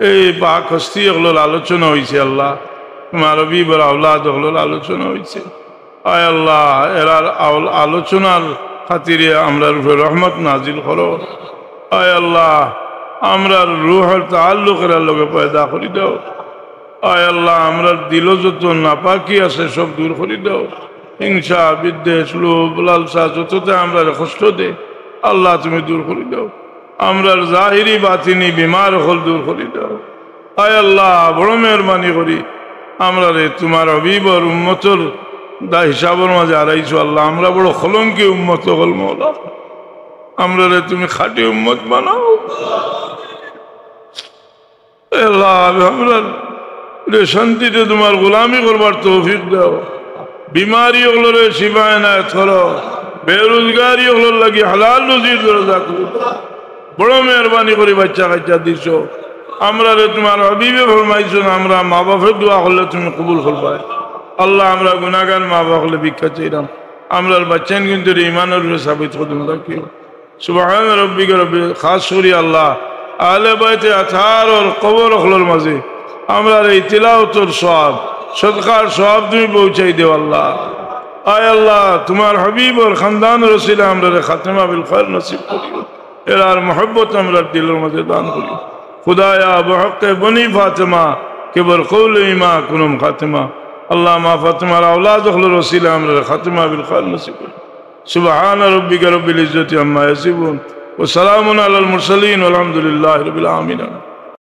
এই পাক হস্তি অকলর আলোচনা অইছে আল্লাহ, তুমার হাবিবর আওলাদ অকলর আলোচনা অইছে। আয় আল্লাহ, এরার আল-, আলোচনার খাতিরে আমরার উপরে রহমত নাজিল করো। আয় আল্লাহ, আমরার রুহর তাআল্লুক এরার লগে পয়দা করি দাও। আয় আল্লাহ, আমরার দিলো যত নাপাকি আছে সব দূর করি দাও। হিংসা, বিদ্বেষ, লোভ, লালসা যততে আমরারে কষ্ট দে, আল্লাহ তুমি দূর করি দাও। আমরার জাহিরি বাতিনি বিমার অকল দূর করি দাও। আয় আল্লাহ, বড় মেহেরবানি করি আমরারে তুমার হাবিবর উম্মতর দা-, হিসাবর মাঝে হারাইছো আল্লাহ। আমরা বড় কলঙ্কি উম্মত অকল মওলা, আমরারে তুমি খাঁটি উম্মত বানাও। আয় আল্লাহ, আমরারে শান্তিতে তুমার গোলামি করবার তৌফিক দাও। বিমারি অকলরে শিফা এনায়েত করো, বেরোজগারি অকলর লাগি হালাল রুজির দরজা খুলো। বড় মেহেরবানি করি বাচ্চা কাচ্চা দিছো। আমরারে তুমার হাবিবে ফরমাইছইন, আমরা মা বাপে দোয়া করলে তুমি কবুল করবায়। আল্লাহ, আমরা গুনাহগার মা বাপ অকলে ভিক্ষা চাইরাম। আমরার বাচ্চাইন কিন্তু ইমানর উপরে সাবিত কদম রাখিও। সুবহান রব্বিকা রব্বিল, খাস করি আল্লাহ, আহলে বাইতে আতহারর কবর অকলর মাঝে আমরার এই তিলাওতর সওয়াব, সদকার সওয়াব তুমি পৌঁছাই দেও আল্লাহ। আয় আল্লাহ, তুমার হাবিবর খানদানর উসিলায় আমরারে খাতেমা বিল খায়র নসিব করিও। এরার মহব্বত আমরার দিলর মাঝে দান করিও। খুদায়া, বহক্কে বনি ফাতেমা, কে বর কৌলে ইমা কুনম খাতেমা। আল্লাহ, মা ফাতেমার আওলাদ অকলর উসিলায় আমরারে খাতেমা বিল খায়র নসিব করিও। سبحان ربك رب العزة عما يصفون، وسلام على المرسلين، والحمد لله رب العالمين.